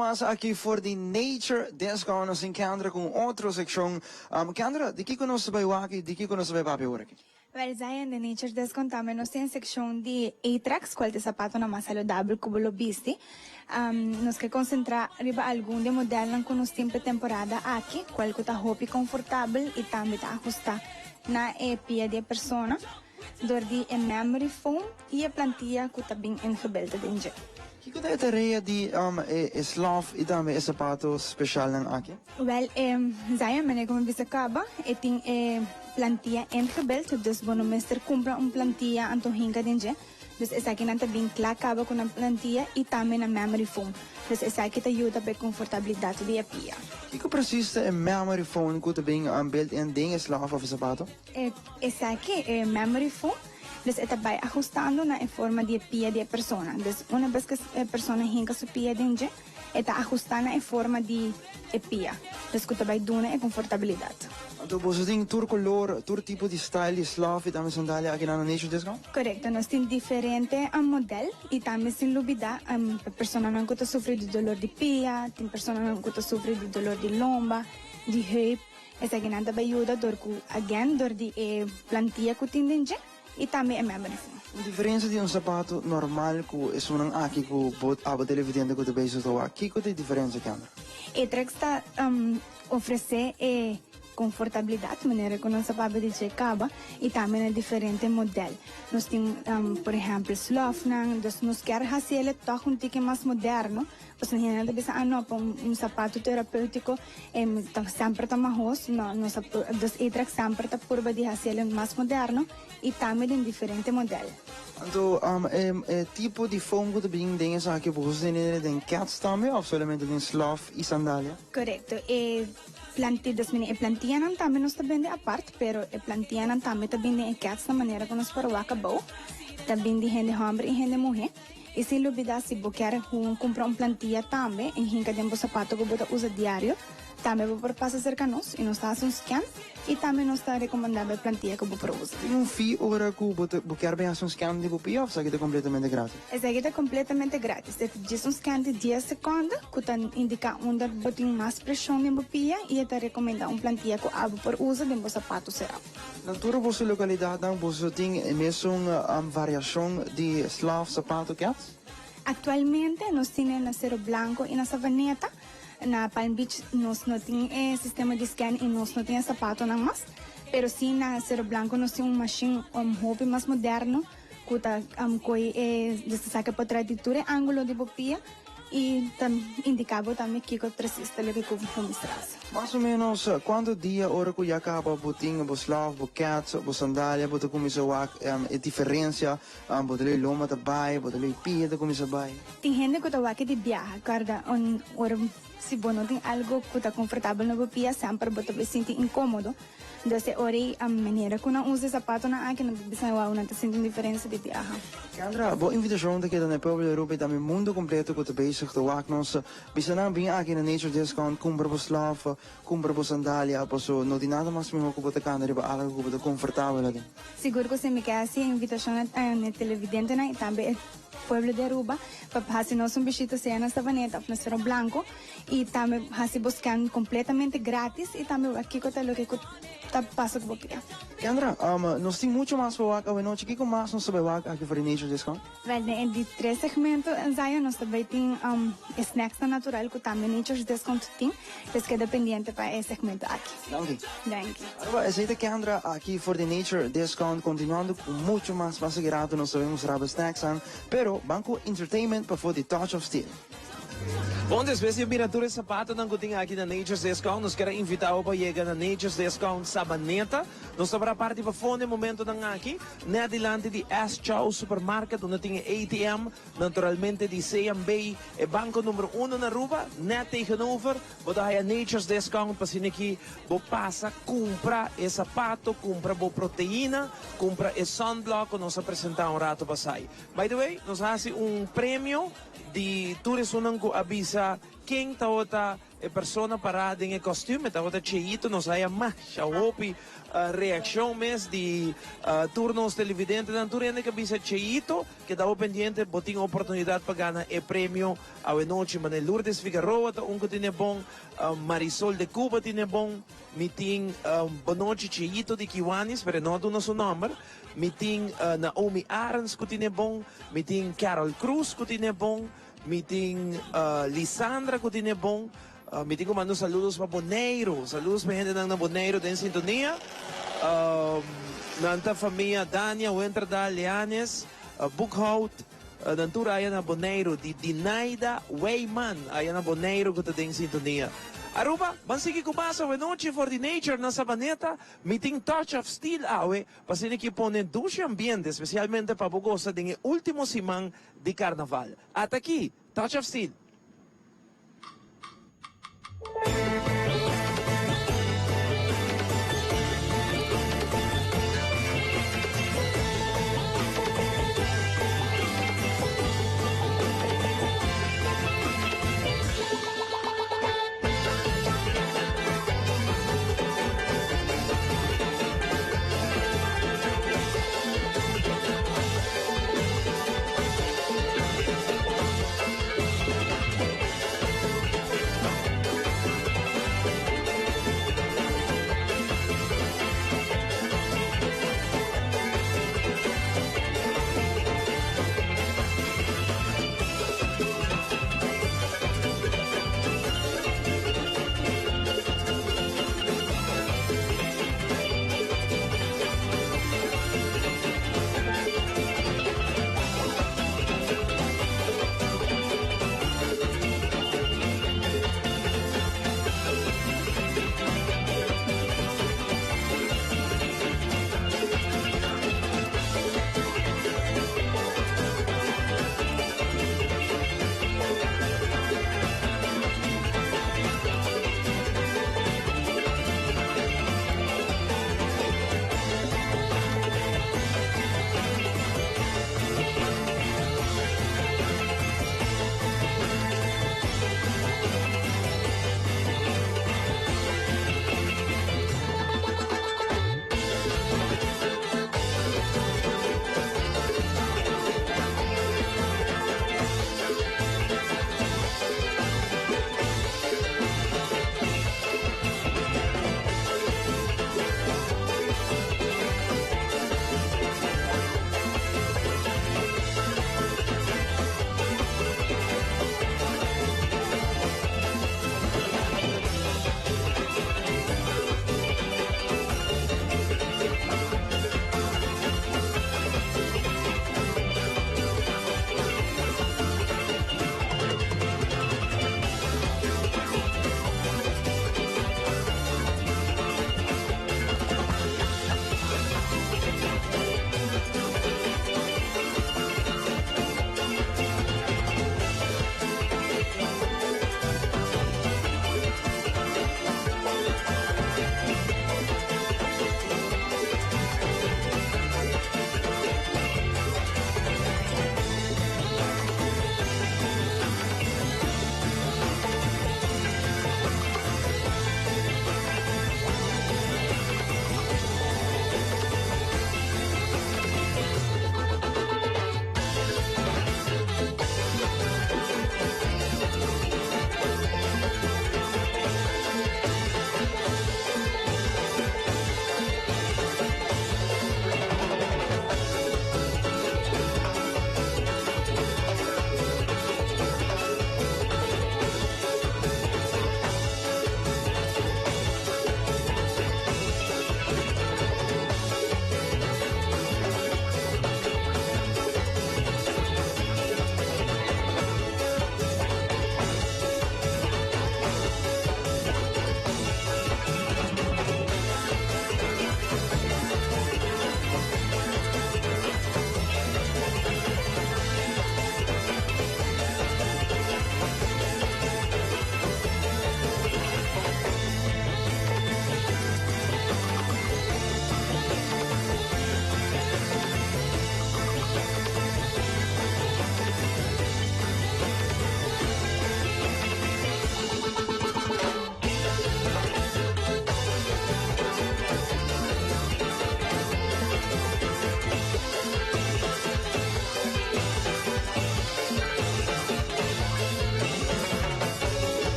mas aki for di Nature Discount nos tin Kendra cu un otro seccion. Kendra, di kico nos ta bay wak y di kico nos ta bay papia awor aki? Wel, Zion, den Nature's Discount tambe nos tin e seccion di Atrax, cual ta e zapatonan mas saludabel cu bo lo bisti. Nos ke concentra riba algun di e modelnan cu nos tin pa e temporada aki, cual cu ta hopi confortabel y tambe ta ahusta na e pia di e persona dor di e memory foam y e plantilla cu ta bin ingebeeld den dje. Kiko ta e tarea di e slof y tambe e sapato specialnan aki? Wel, e Zion, manera cu mi bisa caba, e tin e plantia ingebeeld, dus bo no mester cumpra un plantia anto hinca den dje. Dus esakinan ta bin cla caba cu nan plantia y tambe nan memory foam. Dus esaki ta yuda pa e confortabilidad di e pia. Kiko precies ta e memory foam cu ta bin built in den e slof of e sapato? E esaki, e memory foam, dus e ta bay ajustando na e forma di e pia di e persona. Dus una bes cu e persona hinca su pia den dje, E ta ajustá na e forma di e pia, dus ku ta bai duna e konfortabilidat. Anto boso tin tur kolor, tur tipo di style di slof i tambe sandalia aki na Nature Discount? Korekto, nos tin diferente model i tambe sin lubidá pa personanan ku ta sufri di dolor di pia, tin personanan ku ta sufri di dolor di lomba, di heup, esakinan ta bai yuda dor ku again dor di e plantia ku tin den dje. I tambe e memory foam. Un diferensia di un sapato normal ku esunnan aki ku bo abo televidente ku ta bezig ta wak, kiko ta e diferensia, Kendra? Etrex ta ofresé e konfortabilidat manera ku nos a papia di dje kaba i tambe na diferente modèl. Nos tin por ehèmpel slòfnan, dus nos kier hasi el tòg un tiki mas moderno, pasobra hende ta bisa, ah no, pa un sapato terapéutiko e ta semper ta mahos, no, nos a dus Etrex semper ta purba di hasi el mas moderno. I tambe den diferente model. Anto e tipo di foam ku ta bin den esaki bo usa den den kets tambe of solamente den slof i sandalia? Korekto, e planti dus mini e plantianan tambe nos ta bende apart, pero e plantianan tambe ta bin den e kets na manera ku nos por wak abou. Ta bin di hende hòmber i hende muhé. I sin lubidá si bo kier kumpra un plantia tambe i hinka den bo sapato ku bo ta usa diario, tambe bo por pasa serka nos i nos ta hasi un scan i tambe nos ta rekomendá bo e plantia ku bo por usa. Tin un fee ora ku bo ta bo kier bin hasi un scan di bo pia òf esaki ta kompletamente gratis? Esaki ta kompletamente gratis. E ta djis un scan di dies sekonde ku ta indiká unda bo tin mas preshon den bo pia i e ta rekomendá un plantia ku abo por usa den bo sapato será. Na tur boso lokalidatnan boso tin e mesun variashon di slof, sapato, kèts? Aktualmente nos tin e na Sero Blanco i na Savaneta. Na Palm Beach nos no tin e sistema di scan i nos no tin e sapatonan mas. Pero si na Sero Blanco nos tin un mashin hopi mas moderno ku ta koe e saka potret di tur e angulo di bo pia. I ta indiká bo tambe kiko presis ta loke ku bo mester hasi. Mas o ménos kuantu dia ora ku ya kaba bo tin bo slof, bo kèts, bo sandalia, bo ta kuminsá wak e diferensia, bo ta lei lomba ta bai, bo ta lei pia ta kuminsá bai? Tin hende ku ta wak di biaha, kòrda un ora si bo no tin algu ku ta konfortabel na bo pia semper bo ta bai sinti inkómodo. Dus e ora ei a manera ku nan usa e zapatonan aki nan ta bisa wou nan ta sinti un diferensia di biaha. Kendra, bo invitashon ta keda na e pueblo di Aruba i tambe mundu kompleto ku ta bezig ta wak nos. Bisa nan bin aki na Nature Discount, kumpra bo slof, kumpra bo sandalia, paso no tin nada mas mihó ku bo ta kanda riba algu ku bo ta konfortabel aden. Sigur ku si, mi ke hasi e invitashon na e televidentenan i tambe e pueblo di Aruba pa hasi nos un bishita sea na Savaneta òf na Cerro Blanco. Y tambe haci bo scan completamente gratis y tambe wak kico ta loke cu ta pasa cu bo pia. Kendra, nos tin mucho mas pa wak awenochi. Kico mas nos ta bay wak aki for di Nature Discount? Wel, den e di tres segmento, Zion, nos ta bay tin e snacksnan natural cu tambe Nature's Discount tin. Pues keda pendiente pa e segmento aki. Danki. Danki. Aruba, esey ta Kendra aki for di Nature Discount. Continuando cu mucho mas, mas aki rato nos ta bay mustra bo snacksnan. Pero, ban cu entertainment pafo di Touch of Steel. Bon, despues di a mira tur e sapatonan ku tin aki na Nature's Discount, nos kier a invitá bo pa yega na Nature's Discount Sabaneta. Nos ta para parti pafó na e momentonan aki, nèt dilanti di S. Chow Supermarket, unda tin e ATM, naturalmente di CMB, e banko number uno na Aruba. Nèt tegenover bo ta haya Nature's Discount pa asina ki bo pasa kumpra e sapato, kumpra bo proteina, kumpra e sunblock ku nos a presentá un rato pasai. By the way, nos a hasi un premio. Di tur esunnan ku a bisa. ken tabata e persona pará den e kòstüm, e tabata Cheito. Nos haya masha hopi reakshon mes di tur nos televidentenan. Tur hende ke bisa Cheito, keda bo pendiente, bo tin oportunidat pa gana e premio awe nochi. Mane Lourdes Figaroa ta un ku tine bon, Marisol de Cuba tine bon, mi tin Bonochi Cheito di Kiwanis, pero e no a duna su nòmber. Mi tin Naomi Arends ku tine bon, mi tin Carol Cruz ku tine bon, mi tin Lisandra ku tine bon, mi tin ku manda un saludos pa Boneiru, saludos pa e hendenan na Boneiru den sintonia. Nan ta famia Dania, Wenterdal, Leanes, Boekhout, nan tur aya na Boneiru, di Dinaida Wijman aya na Boneiru ku ta den sintonia. Aruba, ban sigui ku mas awenochi for di Nature na Sabaneta. Mi tin Touch of Steel awe pa asina ki pone dushi ambiente, especialmente pa bo gosa den e ultimo siman di Carnaval. Ata aki, Touch of Steel!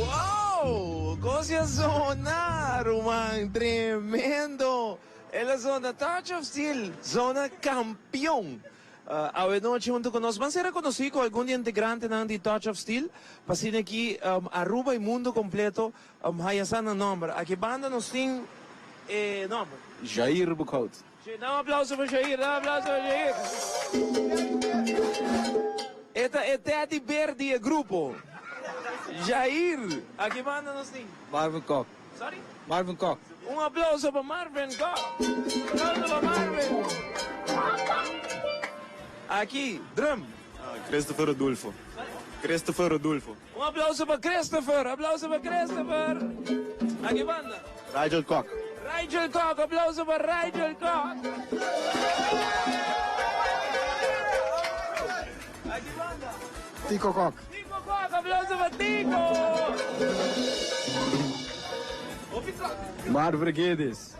Wow! Cos ya zona, ruman. Tremendo! El a zona Touch of Steel, zona campeon. Awe nochi hunto cu nos ban ser reconoci cu algun di integrantenan di Touch of Steel pa asina aki Aruba y mundo completo haya sa nan nomber. Aki banda nos tin e nomber. Jair Boekhout. Da un aplauso pa Jair, da un aplauso pa Jair. E ta e teddy bear di e grupo. Jair, aki banda nos tin. Marvin Kok. Sorry? Marvin Kok. Un aplauso pa Marvin Kok. Aplauso pa Marvin. Aki, drum. Christopher Rodulfo. Christopher Rodulfo. Un aplauso pa Christopher. Aplauso pa Christopher. Aki banda. Rigel Kok. Rigel Kok. Aplauso pa Rigel Kok. Aki banda. Tico Kok. Tico Kok. Aplauso pa Tico. Hopi Kok. Marvin Guedes.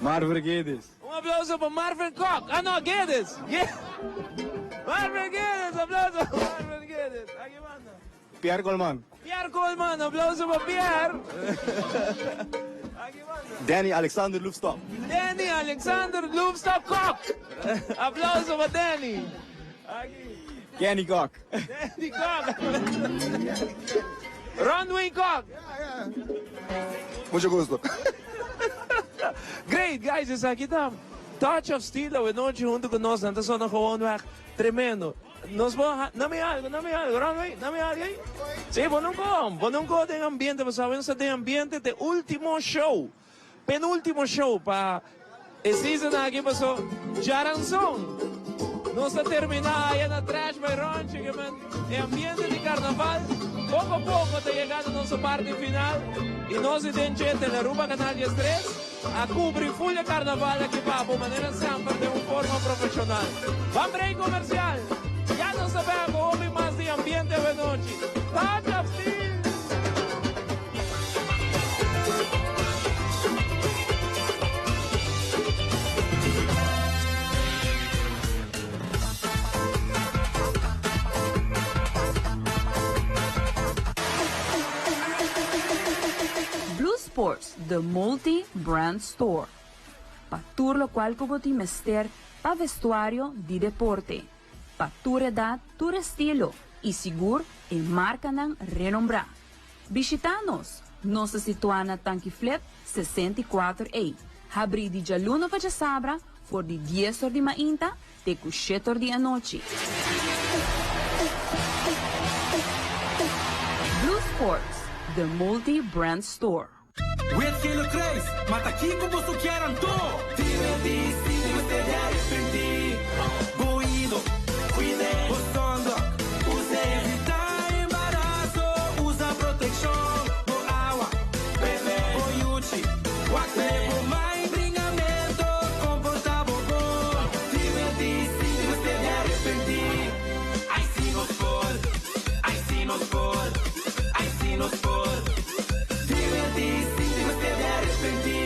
Marvin Guedes. Un aplauso pa Marvin Kok. Ah no, Guedes. Marvin Guedes, aplauso pa Marvin Guedes. Aki banda. Pierre Colman. Pierre Colman, aplauso pa Pierre. Aki banda. Danny Alexander Loefstop. Danny Alexander Loefstop Kok. Aplauso pa Danny. Aki. Kenny Kok. Danny Kok. Ronwin Kok. Mucho gusto. Great, guys, esaki ta Touch of Steel awe nochi hunto cu nos. Nan ta sona gewoonweg tremendo. Nos por ha, na mi algo, na mi algo, Ronwin, na mi algo ahí. Sí, pone un co, pone un co den ambiente, pasobra awe nos ta den ambiente te ultimo show. Penultimo show pa e season aki paso djaranson nos ta termina aya na Trash by Ronchi ke men e ambiente di carnaval poco poco ta yegando nos su parti final y nos di den dje Telearuba Canal 13 a cubri full e carnaval aki pa bo manera semper den un forma profesional. Ban break comercial ya nos ta bek cu hopi mas di ambiente awenochi. Touch of Steel! Blue Sports, the multi-brand store. Pa tur locual cu bo tin mester pa vestuario di deporte. Pa tur edad, tur estilo y sigur e marcanan renombra. Bishita nos! Nos ta situá na Tanki Flip 64 A, habrí di djaluna pa djasabra for di dies or di mainta te ku shet or di anochi. Blue Sports, the multi-brand store. Wit Gele Kruis, ma ta kiko boso kier anto? Divertí sin mester di arepentí. Bo oido, cuid'é. Bo sunblock, us'é. Evitá embaraso, usa proteccion. Bo awa, bebe. Bo yuchi, wak p'é. Bo mai bringamento, comportá bo bon. Divertí sin mester di arepentí. Ai si nos por, ai si nos por, ai si nos por. Divertí sin tin mester di arepentí.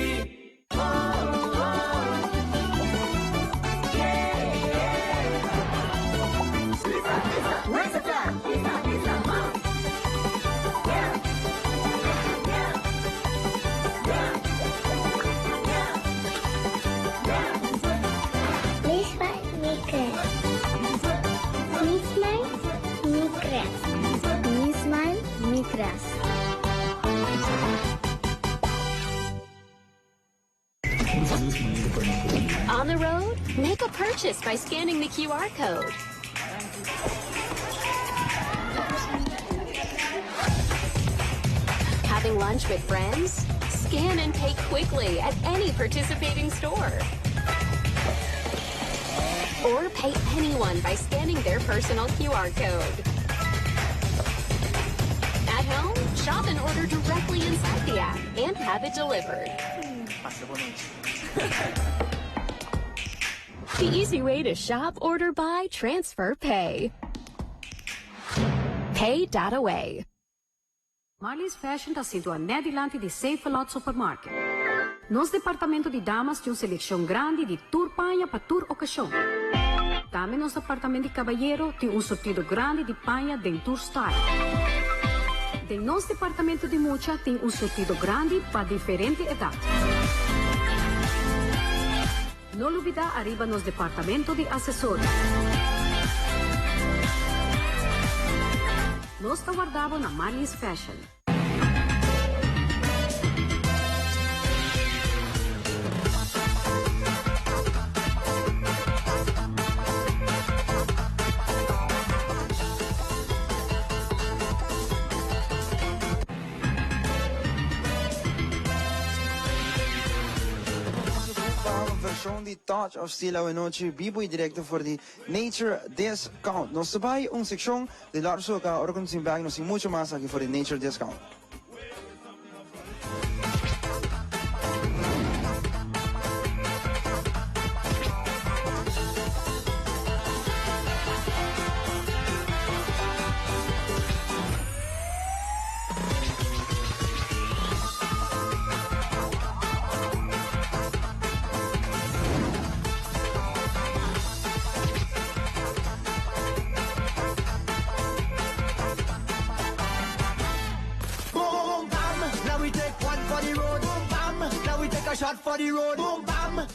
On the road, make a purchase by scanning the QR code. Having lunch with friends? Scan and pay quickly at any participating store. Or pay anyone by scanning their personal QR code. At home, shop and order directly inside the app and have it delivered. The easy way to shop, order, buy, transfer, pay. Pay.away. Marley's Fashion ta situa net dilanti di Save-A-Lot Supermarket. Nos departamento di damas tin un seleccion grandi di tur paña pa tur ocasion. Tambe nos departamento di cabayero tin un surtido grandi di paña den tur style. Den nos departamento di mucha tin un surtido grandi pa diferente edat. No lubida ariba nos departamento di asesorio. Nos ta warda bo na Marlies Fashion. Version di Touch of Steel awenochi bibo y directo for di Nature Discount. Nos ta bay un seccion di Lord Soca ora cu nos tin bek nos tin mucho mas aki for di Nature Discount.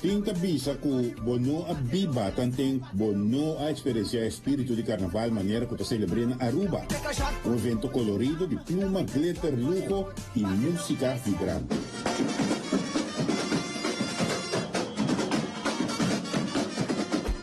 Tin ta bisa ku bo no a biba tanten bo no a eksperensiá e spiritu di karnaval manera ku ta selebr'é na Aruba. Un evento kolorido di pluma, glitter, luho i músika vibrante.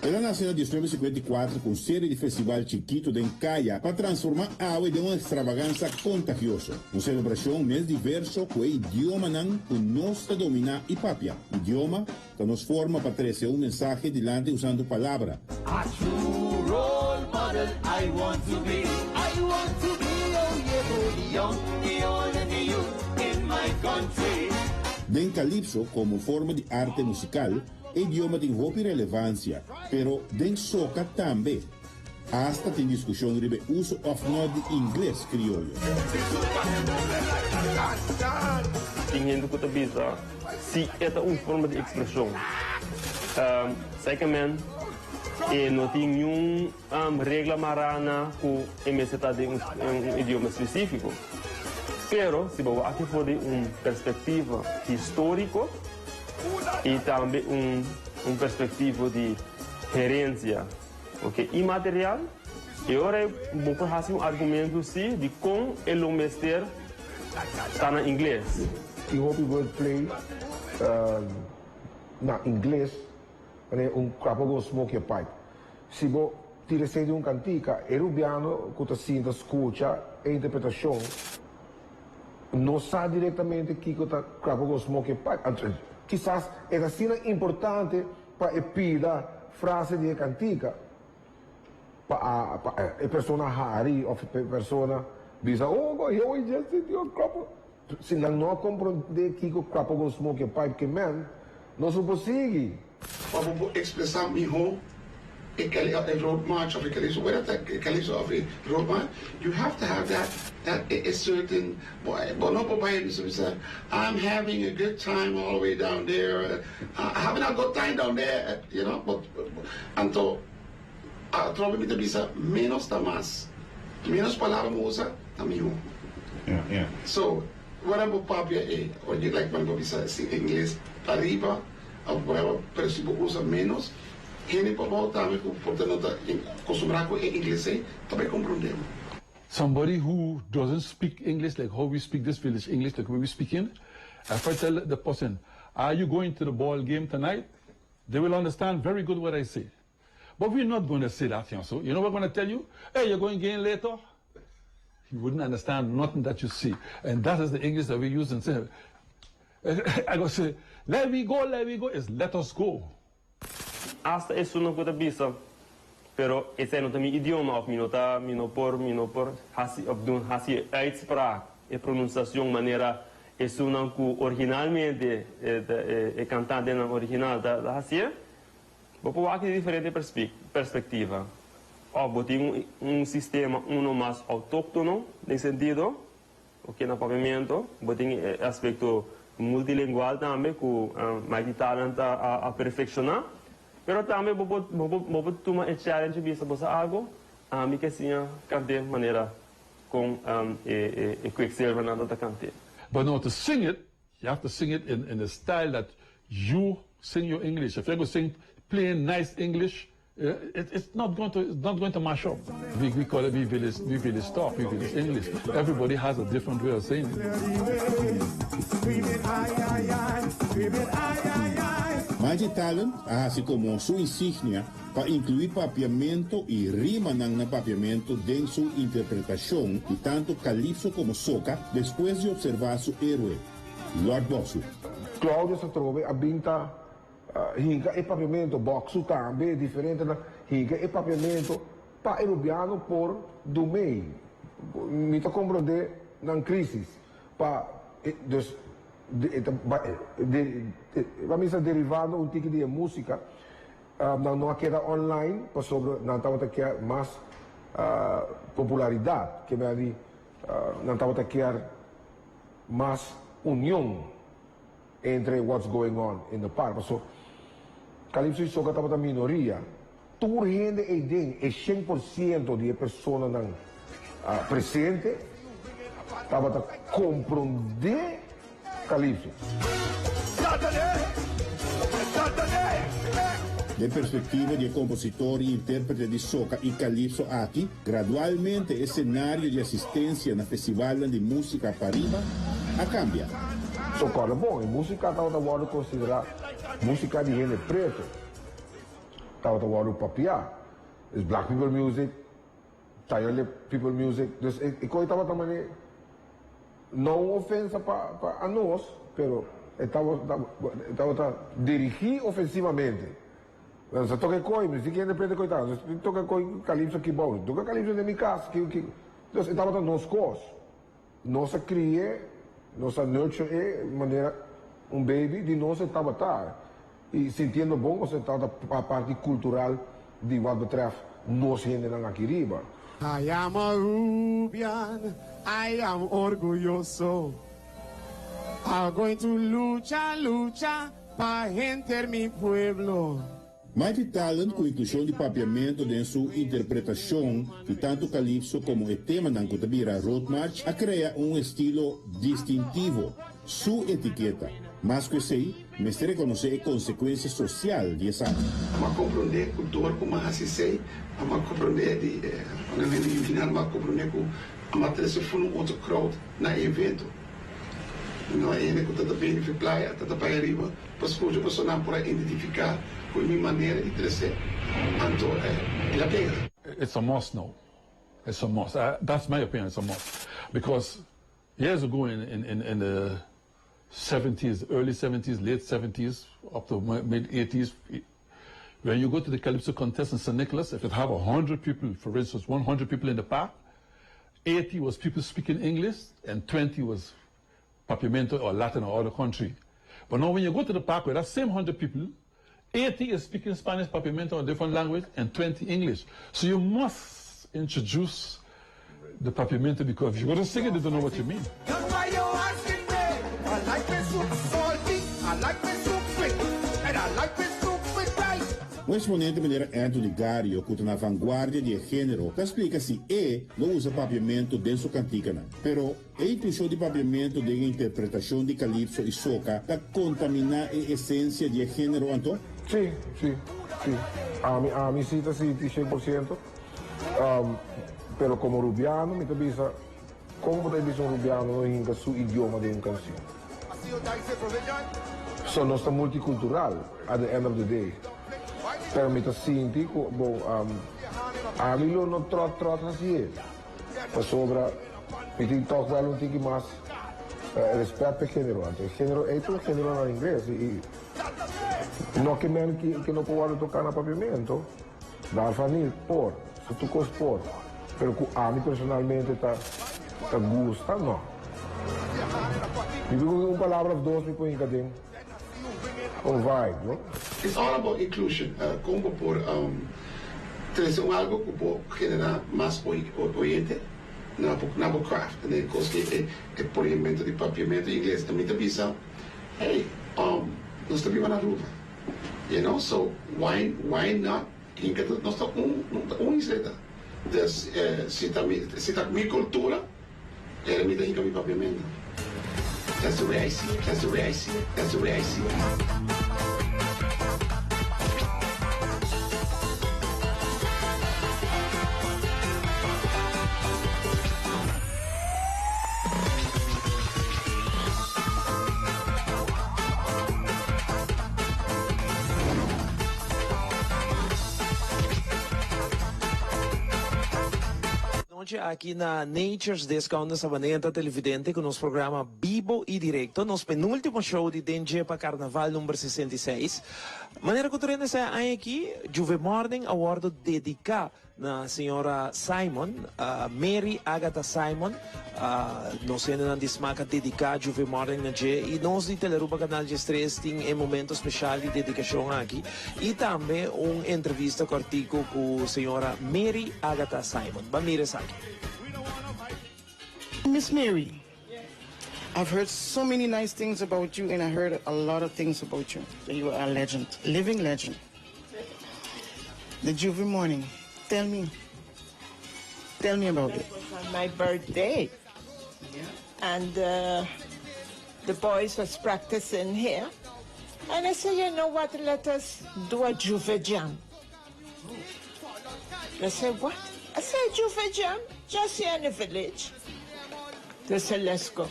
El a nase na 1954 ku un serie di festival chikito den kaya pa transformá awe den un ekstravagansa kontagioso, un selebrashon mes diverso ku e idiomanan ku nos ta dominá i papia. Idioma ta nos forma pa trese un mensahe dilanti usando palabra. A true role model I want to be I want to be oh yeah for the young, the old and the youth in my country. Den Calypso, komo forma di arte musikal, e idioma tin hopi relevansia, pero den soca tambe. Asta tin diskushon riba e uso òf no di ingles krioyo. Tin hende ku ta bisa si e ta un forma di ekspreshon. Secondman, e no tin niun regla mará na ku e mester ta den un idioma spesífiko. Pero si bo wak for di un perspektiva históriko i tambe un perspektiva di herensia, Ok, imaterial, e ora ei bo por hasi un argumento si di kon e lo mester ta na ingles. Tin hopi wordplay na ingles, manera un crapper go smoke your pipe. Si bo tira esei den un kantika, e rubiano ku ta sinta skucha e interpretashon no sa direktamente kiko ta crapper go smoke your pipe. Kisas e ta asina importante Pa e pida frase di e kantika pa pa e persona hari of e persona bisa oh go hear what you just did yo kropo si nan no a komprondé kiko kropo go smoke your pipe ke men nos no por sigui. Pa bo por expresa miho e e road march of e calypso whether ta e calypso of e road march you have to have that that e certain Bo no por bai bisa bisa I'm having a good time all the way down there having a good time down there you know but anto atrobe mi ta bisa menos ta mas menos palabra bo usa ta miho so ora bo papia e or you like bo bisa si ingles pariba of whatever pero si bo usa menos hende pabou tambe ku por ta no ta acostumbra ku e ingles ei ta bai comprende bo. Somebody who doesn't speak English like how we speak this village English like we speaking, if I tell the person, are you going to the ball game tonight? They will understand very good what I say. But we're not going to say that here. So you know what I'm going to tell you? Hey, you're going game later? You wouldn't understand nothing that you see. And that is the English that we use and say. I go say, let we go, let we go, is let us go. Asta esunnan ku ta bisa, Pero esei no ta mi idioma òf mi no ta, mi no por, mi no por hasi òf dun hasi e uitspraak, e pronunsiashon manera esunnan ku originalmente e kantantenan original ta hasié. Bo por wak di diferente perspektiva. Òf bo tin un sistema uno mas outóktono den sentido Oke na papiamento bo tin e aspekto multilingual tambe ku Mighty Talent a a perfekshoná. Pero tambe bo por bo por tuma e challenge i bisa bo sa algu, ami ke siña kant'é manera. Kon e e kwikzilvernan ta kant'é. But now to sing it, you have to sing it in in the style that you sing your English. If you go sing plain nice English, it it's not going to it's not going to mash up. We we call it we village we village talk, we village English. Everybody has a different way of saying it. Magic Talent a hasi komo su insignia pa inkluí papiamentu i rimanan na papiamentu den su interpretashon di tantu kalipso komo soka despues di opservá su héroe, Lord Boksu. Claudio Satrobe a bin ta hinka e papiamentu, Boksu tambe, diferentenan hinka e papiamentu pa e rubiano por dumei. Mi ta komprondé nan krisis pa dus e ta derivando un tiki di e músika. Nan no a keda online pasobra nan tabata kier mas popularidat, ke mea di nan tabata kier mas union entre what's going on in the park. Paso Calypso y Soca tabata minoria. Tur hende eyden, e 100% di e personanan presente tabata comprende Calypso. Den perspektiva di e kompositor i intérprete di soka i kalipso aki, gradualmente e senario di asistensia na festivalnan di músika pariba a kambia. So kòrda bon, e músika tabata wòrdu konsiderá músika di hende pretu, tabata wòrdu papiá, es black people music, Tayole people music, dus e koe tabata mane no un ofensa pa pa anos, pero e tabata dirigi ofensivamente. Nos a toka e koe, mi si kende prende koe ta, nos toka e koe calypso aki bou, toka calypso den mi kas, ki ki, dus e tabata nos kos. Nos a kri'e, nos a nurture e manera un baby di nos e tabata. I sintiendo bon nos e tabata parti cultural di wat betreft nos hendenan aki riba. I am Arubian, I am orguyoso. I'm going to lucha, lucha pa henter mi pueblo. Mighty Talent ku inklushon di papiamentu den su interpretashon di tantu kalipso komo e temanan ku ta bira roadmarch a krea un estilo distintivo, su etiketa. Mas ku esei, mester rekonosé e konsekuensia sosial di esaki. M'a komprondé ku dor ku m'a hasi esei, m'a komprondé di e final m'a komprondé ku m'a trese ful un otro crowd na e evento. No e hende ku ta ta bini fi playa ta ta bai ariba pa skucha pasobra nan por a identifiká ku e mi manera di trese anto el a pega. It's a must now. It's a must. That's my opinion, it's a must. Because years ago in in in the seventies, early seventies, late seventies, up to mid eighties, when you go to the Calypso contest in St. Nicholas, if it have 100 people, for instance, 100 people in the park, 80 was people speaking English and 20 was Papiamento or Latin or other country. But now when you go to the park with that same 100 people, 80 is speaking Spanish, Papiamento or different language, and 20 English. So you must introduce the Papiamento because if you go to sing it, they don't know what you mean. That's why you're asking me. I like me soup salty, I like me soup sweet, and I like me soup with rice. Un eksponente manera Anthony Gario ku ta na vanguardia di e género ta splika si e lo usa papiamentu den su kantikanan. Pero e inklushon di papiamentu den e interpretashon di kalipso i soka ta kontaminá e esensia di e género anto? Sí, sí, sí. Ami, ami sí ta sinti 100%. Pero komo rubiano mi ta bisa, kon bo ta bisa un rubiano no hinka su idioma den un kansion? So nos ta multikultural at the end of the day. Pero mi ta sinti ku bo ami lo no tròt tròt hasié. Pasobra mi tin tòg wèl un tiki mas rèspèt pa e género. Anto e género ei ta un género na ingles i no ke men ke no por wòrdu toká na papiamentu. Daarvan niet, por, su tur kos por, pero ku ami personalmente ta ta gusta, no. Mi por ku un palabra of dos mi por hinka den un vibe, no? It's all about inclusion, kon bo por trese un algo ku por genera mas oyente na bo na bo craft, en e kos ki e poniemento di papiamento ingles, mi ta bisa, hey, nos ta biba na Aruba. You know, so why why not hinka tur nos ta un un ta un isleta. Dus si ta mi si ta mi cultura era mi ta hinca mi papiamento. That's the way I see it, that's the way I see it, that's the way I see it. Nochi aki na Nature's Discount na Sabaneta Televidente ku nos programa Bibo y Directo, nos penultimo show di Den Dje pa Carnaval number 66. Manera ku tur hende sa e aña aki, Juve Morning a wordo dedica Na señora Simon, Mary Agatha Simon, nos hendenan di smaak a dedica Juve Morning na dje y nos di Telearuba Canal 13 tin e momento special di dedicacion aki y tambe un entrevista cortico cu señora Mary Agatha Simon. Ban mira esaki. Miss Mary, I've heard so many nice things about you and I heard a lot of things about you, that you are a legend, living legend. The Juve morning, tell me, tell me about it. That was on my birthday. And uh, the boys was practicing here. And I said, you know what, let us do a Juve jam. They said, what? I said, Juve jam, just here in the village. They said, let's go.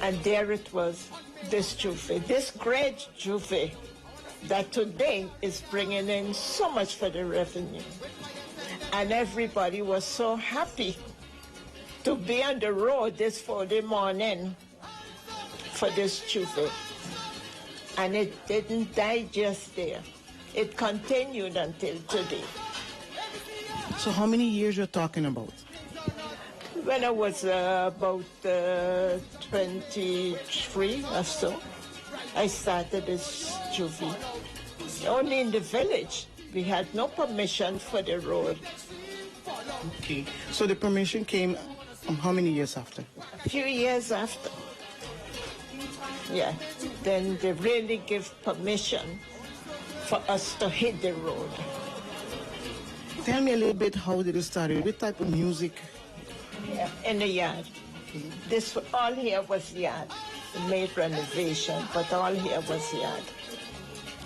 And there it was, this Juve, this great Juve that today is bringing in so much for the revenue. And everybody was so happy to be on the road this Friday morning for this Juve. And it didn't die just there. It continued until today. So how many years you're talking about? When I was uh, about uh, 23 or so, I started this juvie. Only in the village. We had no permission for the road. Okay. So the permission came um, how many years after? A few years after. Yeah. Then they really give permission for us to hit the road. Tell me a little bit how did it start? What type of music? Yeah, in the yard. This all here was yard. They made renovation, but all here was yard.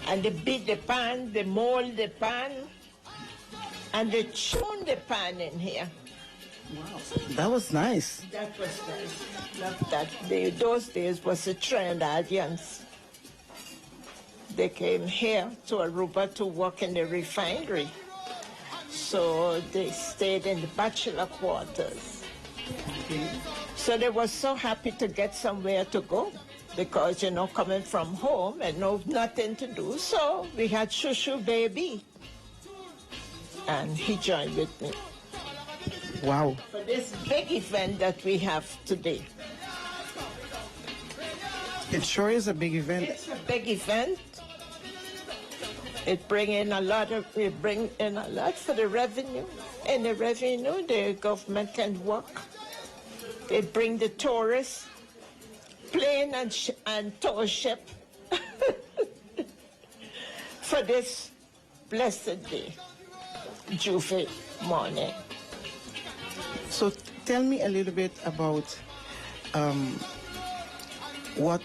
And they beat the pan, they mold the pan, and they tune the pan in here. Wow, that was nice. That was nice. Love that. They, those days was the Trinidadians. They came here to Aruba to work in the refinery. So they stayed in the bachelor quarters. So they were so happy to get somewhere to go because, you know, coming from home and no nothing to do. So we had Shushu Baby. And he joined with me. Wow. For this big event that we have today. It sure is a big event. It's a big event. It bring in a lot of it bring in a lot for the revenue. And the revenue the government can work. It bring the tourists, plane and sh- and tour ship for this blessed day, Juve morning. So tell me a little bit about um, what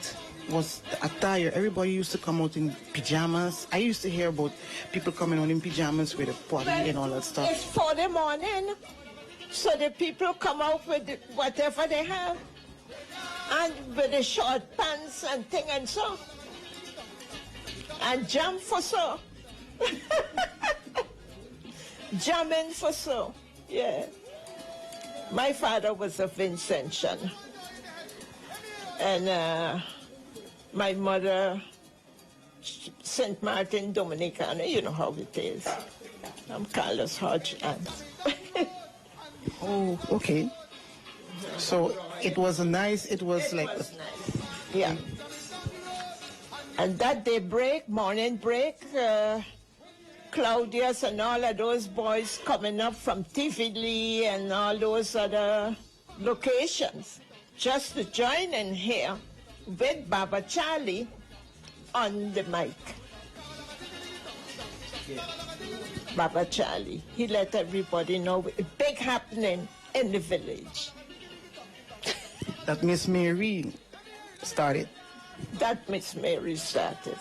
was the attire. Everybody used to come out in pajamas. I used to hear about people coming out in pajamas with a potty and all that stuff. It's for the morning, so the people come out with whatever they have, and with the short pants and thing and so, and jam for so. Jamming for so, yeah. My father was a Vincentian, and uh, my mother, St. Martin Dominicana, you know how it is. I'm Carlos Hodge aunt. oh, okay. So it was a nice, it was it like. Was nice. Yeah. And that day break, morning break, uh, Claudius and all of those boys coming up from Tivoli and all those other locations just to join in here with Baba Charlie on the mic. Yeah. Baba Charlie. He let everybody know a big happening in the village. That Miss Mary started. That Miss Mary started.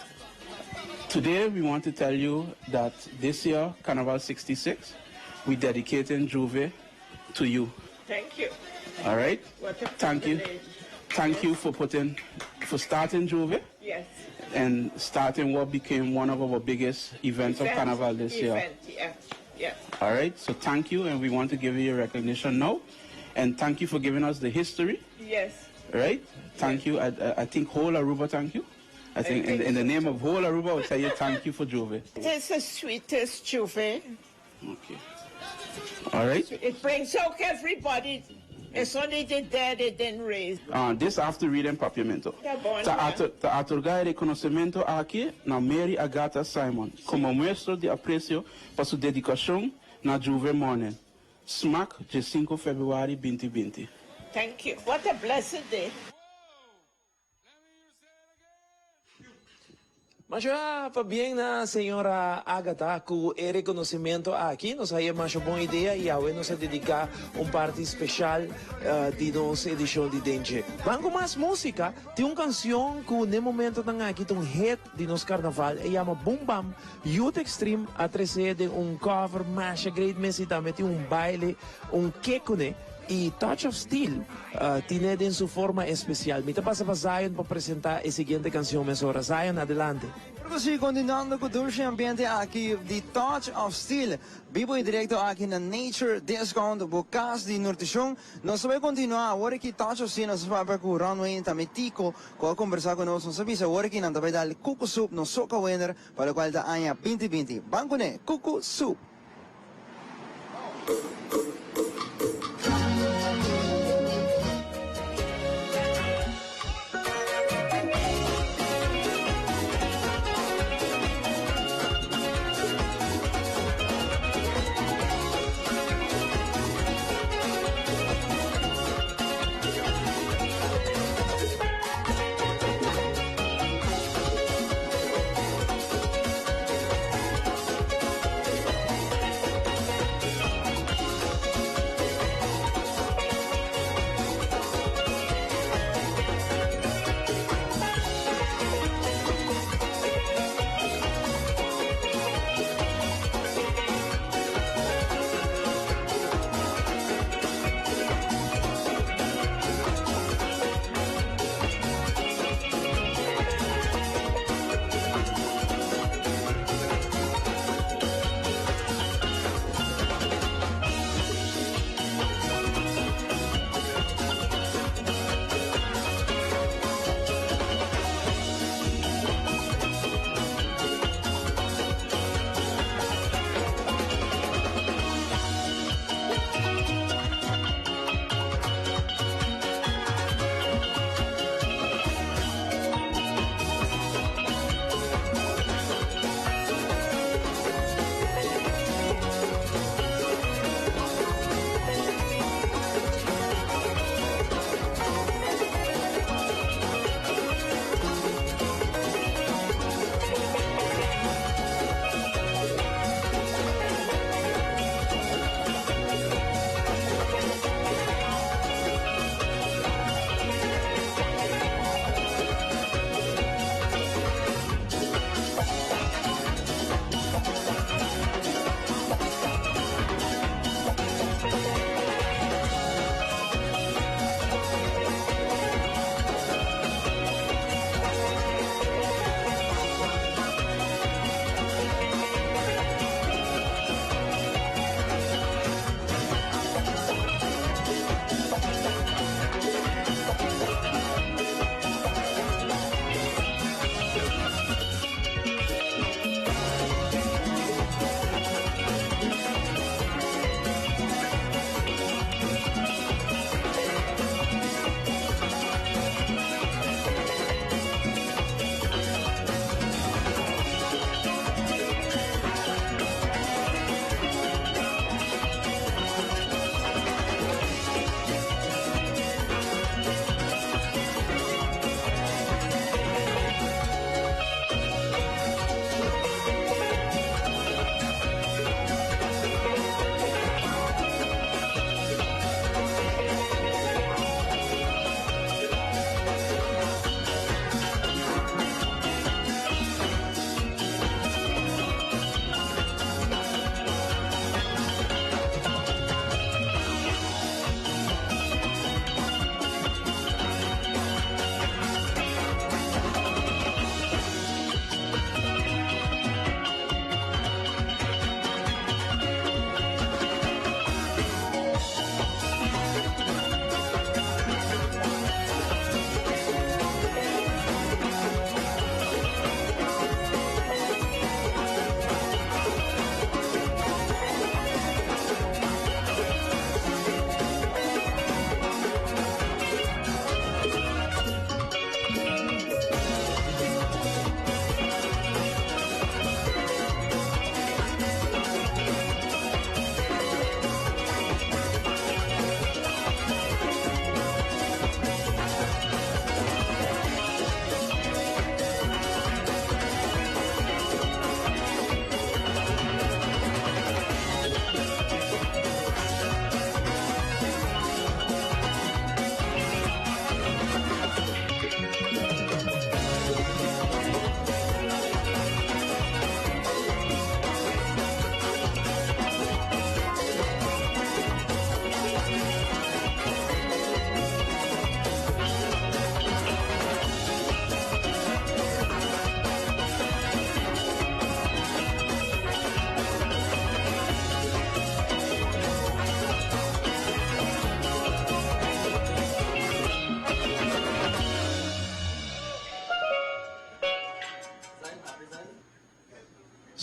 Today we want to tell you that this year, Carnival 66, we dedicating Juve to you. Thank you. All right? What a Thank you. privilege. Thank you for putting, for starting Juve Yes. and starting what became one of our biggest events of Event, Carnival this year. event, Yeah, yeah. All right? So thank you, and we want to give you your recognition now. And thank you for giving us the history, Yes. right? Thank you. I, I I think whole Aruba, thank you. I think in, in the name of whole Aruba, I would tell you thank you for Juve. It is the sweetest Juve. Okay. All right? It brings out everybody. It's only the dead it didn't raise. This after reading Papiamento. Ta bon, Ta, ja. ato, ta otorga e reconocimento aki na Mary Agatha Simon como muestra di aprecio pa su dedicacion na Juve Morning. Smaak 5 februari 2020. Thank you. What a blessed day. Masha pabien na señora Agatha cu e reconocimento aki. Nos a haya masha bon idea y awe nos a dedica un parti special di nos edicion di Den Dje. Ban cu mas musica. Tin un cancion cu n'e momentonan aki ta un hit di nos carnaval. E yama Boom Bam. Youth Extreme a trece den un cover masha great mes y tambe tin un baile, un kekune. Y Touch of Steel tine den su forma especial. Mi ta pasa pa Zion pa presenta e siguiente cancion mesora. Zion, adelante. Nos ta sigui continuando cu dulce ambiente aki di Touch of Steel. Bibo y directo aki na Nature Discount, bo cas di nutricion. Nos ta bay continua awor aki Touch of Steel. Nos ta papia cu Ron Wayne tambe Tico cu a conversa cu nos. Nos a bisa awor aki nan ta bay dal Cucu Soup, nos soca winner pa locual ta aña 2020. Ban cune, Cucu Soup!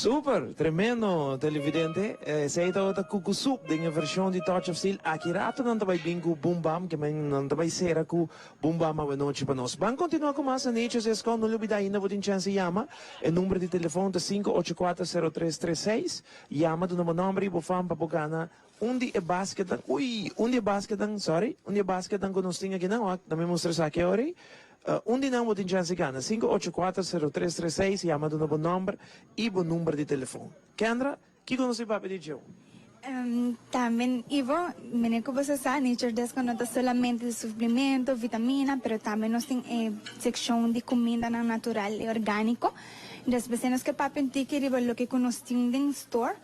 Super, tremendo televidente. Esey tabata Cucu Soep den e version di Touch of Steel. Aki rato nan ta bay bin cu Boom Bam, ke men nan ta bay cera cu Boom Bam awe nochi pa nos. Ban continua cu mas na Nature's Discount. No lubida ainda bo tin chance di yama. E number di telefon ta 5840336. Yama, duna bo nomber y bo fam pa bo gana un di e basketnan, uy, un di e basketnan, sorry, un di e basketnan cu nos tin akinan, wak, na mi mustra esaki awor ey. Un di nan bo tin chance di gana. 5840336, yama duna bo nomber y bo number di telefon. Kendra, kico nos tin papia di djeu? Tambe, Ivo, mene cu bo sa sa, Nature Desk no ta solamente di suplemento, vitamina, pero tambe nos tin e seccion di cumindanan natural y organico. Despues nos ke papia un tiki riba loke cu nos tin den store.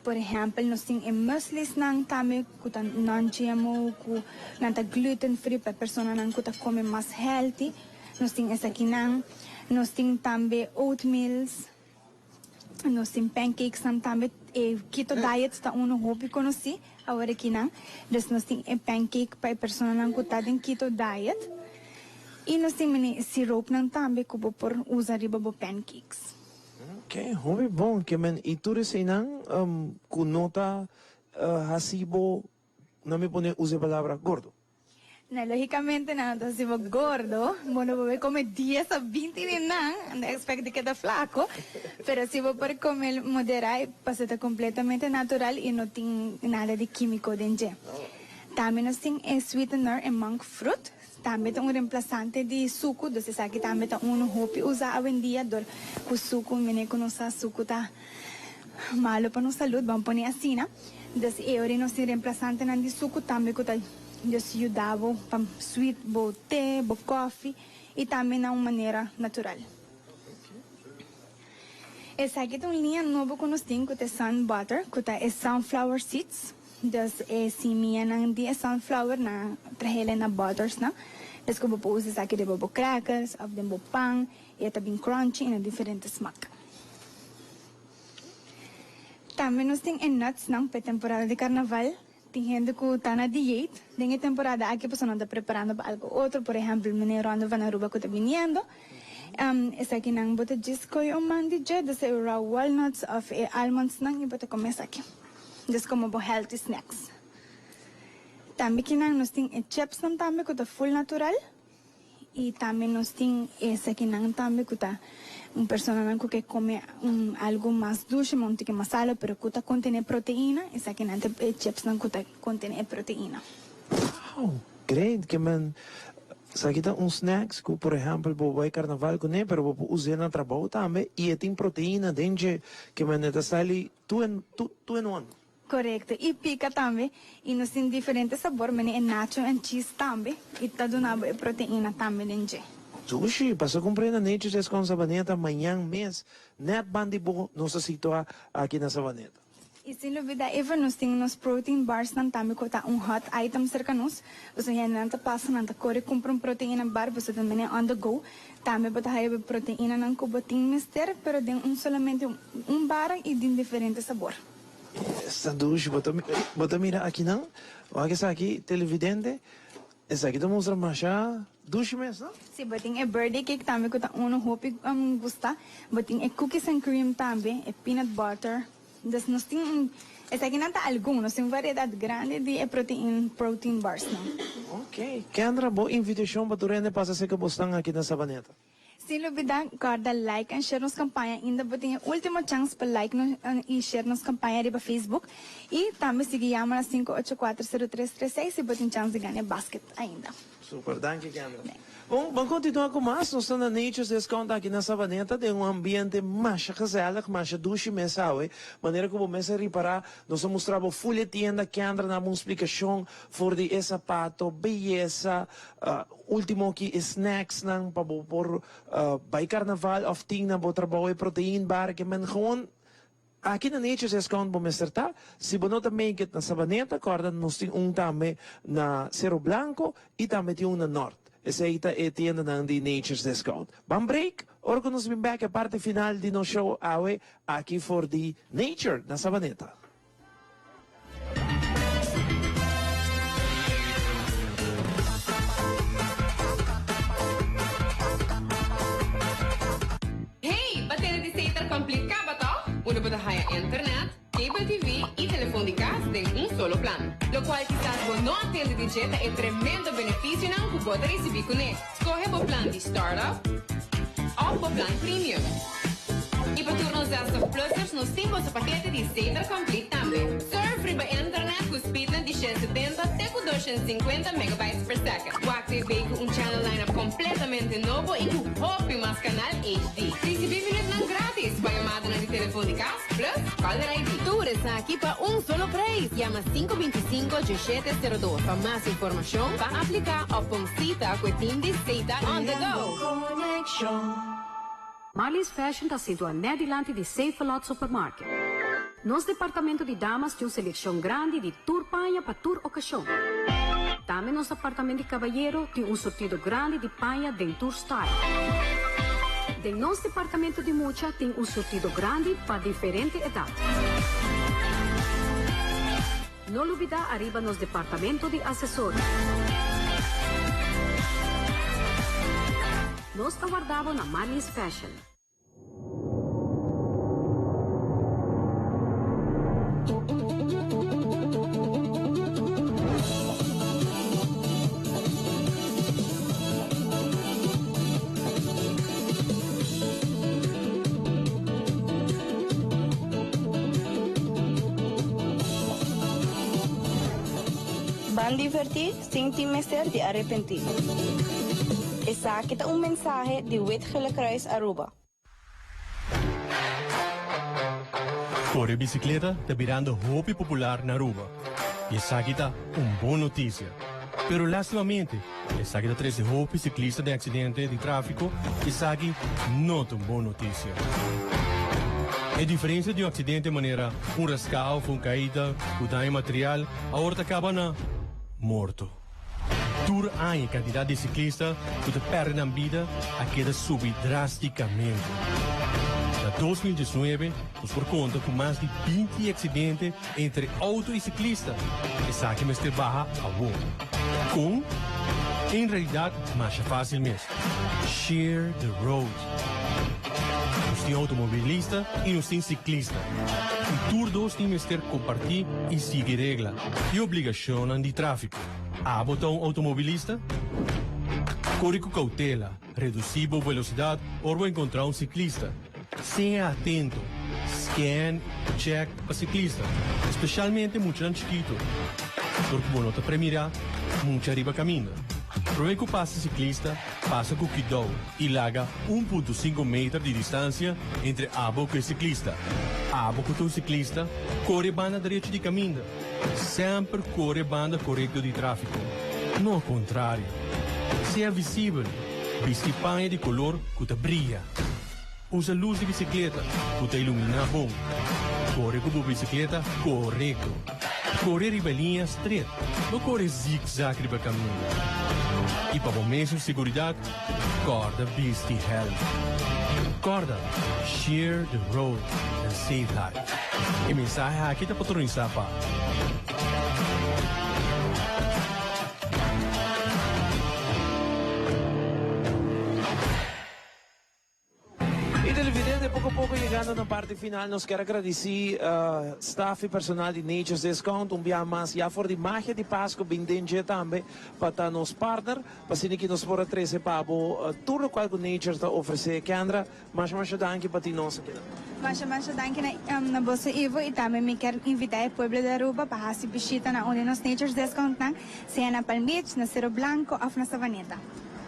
Por ehempel, nos tin e mueslisnan tambe cu ta non-GMO, cu nan ta gluten free pa e personanan cu ta come mas healthy. Nos tin esakinan. Nos tin tambe oatmeals. Nos tin pancakesnan tambe. E keto diet ta uno hopi conoci awor akinan. Dus nos tin e pancake pa e personanan cu ta den keto diet. Y nos tin mini siroopnan tambe cu bo por usa riba bo pancakes. Ok, hopi bon. Ke men i tur eseinan ku no ta hasi bo, no mi pone usa e palabra gordo. No, logicamente nan no ta hasi bo gordo, bo no por come dies of binti di nan, no expect di keda flaco, pero si bo por come modera e pasobra ta completamente natural i no tin nada di quimico den dje. Tambe nos tin e sweetener, e monk fruit. Tambe ta un remplasante di suku, dus esaki tambe ta unu hopi usa awendia dor ku suku mene ku nos sa suku ta malo pa nos salud, ban pone asina. Dus e ora nos tin remplasantenan di suku tambe ku ta dus yuda bo pa sweet bo te, bo kofi i tambe na un manera natural. Esaki ta un liña nobo ku nos tin ku ta e sun butter ku ta e sunflower seeds. Dus e simianan di e sunflower nan trahel na butters nan. Dus ku bo por usa esaki den bo crackers of den bo pan i e ta bin crunchy i na diferente smak. Tambe nos tin e nuts nan pa e temporada di carnaval. Tin hende ku ta na dieet den e temporada aki pasobra nan ta preparando pa algo otro, por ehempel meneer Rondo van Aruba ku ta biniendo. Esakinan bo ta djis kohe un man di dje, dus e raw walnuts of e almonds nan i bo ta kome esaki. Dus komo bo healthy snacks. Tambe kinan nos tin e chipsnan tambe ku ta full natural. I tambe nos tin esakinan tambe ku ta un personanan ku ke kome un algu mas dushi, un tiki mas salo, pero ku ta kontené proteina, esakinan ta e chipsnan ku ta kontené e proteina. Wow! Great! Ke men esaki ta un snacks ku por ehèmpel bo bai karnaval kuné, pero bo por us'é na trabou tambe i e tin proteina den dje, ke men e ta sali two en two en one. Korekto, i pika tambe, i nos tin diferente sabor, mene e nacho en cheese tambe, i ta duna bo e proteina tambe den dje. Dushi, pasa kumpr'é na Nature's Escon Sabaneta mañan mes, nèt ban di bo nos ta situá aki na Sabaneta. I sin lubidá Eva, nos tin nos protein barsnan tambe ku ta un hot item serka nos, pasobra hendenan ta pasa nan ta kore kumpra un proteina bar, pasobra ta mene on the go, tambe bo ta haya bo proteinanan ku bo tin mester, pero den un solamente un bara i den diferente sabor. Esta dushi, bo ta bo ta mira akinan, wak esaki televidente, esaki ta mustra masha dushi mes, no? Si, bo tin e birthday cake tambe ku ta unu hopi gusta, bo tin e cookies and cream tambe, e peanut butter, dus nos tin un, esakinan ta algun, nos tin un variedat grandi di e protein, protein bars nan. Ok, Kendra, bo invitashon pa tur hende pasa serka bo stan aki na Sabaneta. Sin lubida, corda like en share nos campaña inda bo tin e ultimo chance pa like nos y share nos campaña riba Facebook y tambe sigui yama na 5840336 si bo tin chance di gana e basket ainda. Super, danki Kendra. Bon, ban continua cu mas, nos ta na Nature's Discount aki na Savaneta den un ambiente masha gezellig, masha dushi mes awe, manera cu bo mes a ripara, nos a mustra bo full e tienda, Kendra na bo un splicacion for di e sapato, beyesa, Ultimo ki e snacksnan pa bo por bai carnaval of tin na bo trabou e protein bar ke men gewoon aki na Nature's Discount bo mester ta. Si bo no ta make it na Sabaneta corda nos tin un tambe na Cerro Blanco y tambe tin un na Noord. Esey ta e tiendanan di Nature's Discount. Ban break ora cu nos bin bek e parti final di nos show awe aki for di Nature na Sabaneta. Hey, ba tene di seter kompliká ba tòg? haya internet, cable TV y telefon di cas den un solo plan. Locual kisas bo no a tende di dje ta e tremendo beneficionan cu bo ta ricibi cune. Scoge bo plan di Startup of bo plan Premium. Y pa tur nos 60 plussers nos tin boso pakete di Saver Complete tambe. Surf riba internet cu speednan di 170 te cu 250 megabytes per second. Wak TV cu un channel lineup completamente nobo y cu hopi mas canal HD. Ricibi minuutnan gratis pa yamadanan di telefon di cas plus caller ID. Tur esaki pa un solo prijs. Yama 525 1702 pa mas informacion, pa aplica of pon cita cu e team di Cita on the go. Marley's Fashion ta situa net dilanti di Save-A-Lot Supermarket. Nos departamento di damas tin un seleccion grandi di tur paña pa tur ocasion. Tambe nos departamento di cabayero tin un surtido grandi di paña den tur style. Den nos departamento di mucha tin un surtido grandi pa diferente edad. No lubida ariba nos departamento di asesorio. Nos ta warda bo na Marley's Fashion. Ban divertí sin tin mester di arepentí. Esaki ta un mensahe di Wit Gele Kruis Aruba. Kore bisikleta ta birando hopi popular na Aruba y esaki ta un bon noticia. Pero lastimamente esaki ta trece hopi ciclista den accidente di trafico y esaki no ta un bon noticia. E diferencia di un accidente manera un rasca of un caida cu daño material awor ta caba na morto. Tur aña e kantidat di siklista ku ta pèrdè nan bida a keda subi drástikamente. Na 2019 nos por konta ku mas di 20 aksidente entre outo i siklista. Esaki mester baha awor. Kon? En realidat masha fásil mes. Share the road. Nos tin outomobilista i nos tin siklista. I tur dos tin mester kompartí i sigui regla i obligashonnan di tráfiko. Abo ta un outomobilista? Kore ku koutela, redusí bo velosidat ora bo enkontrá un siklista. Sea atento, scan, check pa siklista, espeshalmente muchanan chikito, dor ku bo no ta premirá mucha riba kaminda. Promé ku pasa siklista, Pasa ku kidou i laga un punto sinku meter di distansia entre abo ku e siklista. Abo ku ta un siklista, kore banda derecho di kaminda. Semper kore banda korekto di tráfiko, no kontrario. Sea visibel, bisti paña di kolor ku ta bria. Usa lus di bisikleta ku ta iluminá bon. Kore ku bo bisikleta korekto. Kore riba e liña stret, no kore zigzag riba kaminda. I pa bo mesun siguridat, kòrda bisti hèlm. Kòrda, share the road and save lives. E mensahe aki ta patronisá pa. Y televidente, poco poco yegando na parti final, nos kier a gradici staff y personal di Nature's Discount un bia mas ya for di magia di Pasco bin den dje tambe pa ta nos partner, pa asina ki nos por a trece pa bo tur locual cu Nature's ta ofrece. Kendra, masha masha danki pa tin nos akinan. Masha masha danki na na boso Ivo y tambe mi kier invita e pueblo di Aruba pa haci bishita na un di nos Nature's Discountnan, sea na Palm Beach, na Cero Blanco of na Savaneta.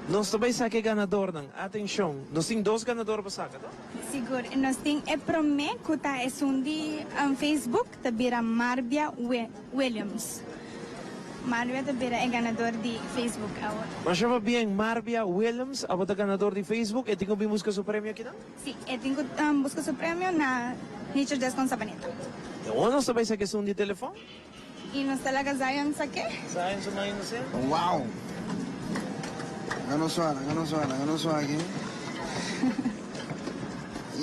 Nos ta bay saca e ganadornan. Atencion, nos tin dos ganador pa saca, to? Sigur. Nos tin e prome cu ta esun di Facebook, ta bira Marbia Williams. Marbia ta bira e ganador di Facebook awor. Masha pabien, Marbia Williams, abo ta ganador di Facebook. E tin cu bin busca su premio akinan? Si, e tin cu busca su premio na Nature's Desk con Sabaneta. E ora nos ta bay saca esun di telefon? Y nos ta laga Zion sa ke? Zion su man inocente. Wow! Laga nos wak, laga nos wak, laga nos wak aki.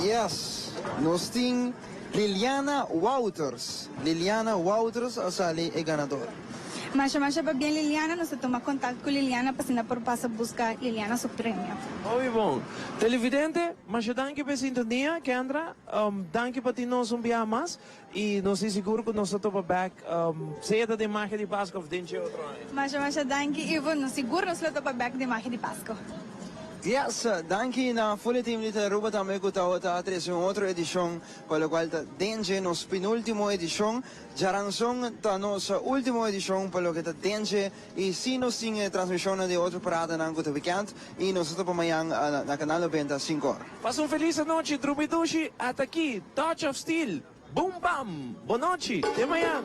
Yes! Nos tin Liliana Wouters. Liliana Wouters a sali e ganador. Masha masha pabien Liliana, nos ta tuma contact cu Liliana pa asina por pasa busca Liliana su premio. Hopi bon. Televidente, masha danki pa e sintonia. Kendra, danki pa tin nos un biaha mas. Y nos tin sigur cu nos ta topa bek, sea ta den Magia di Pasco of den dje otro aña. Masha masha danki Ivo, nos sigur nos lo topa bek den Magia di Pasco. Yes, danki na full e team di Telearuba tambe cu tawata trece un otro edicion pa locual ta den dje nos penultimo edicion. Djaranson ta nos ultimo edicion pa loke ta den dje y si nos tin e transmisionnan di otro paradanan cu ta weekend y nos ta topa mañan na Canal 90 cinco or. Pasa un feliz anochi, drumi dushi, ata aki, Touch of Steel, Boom Bam! Bonochi, te mañan!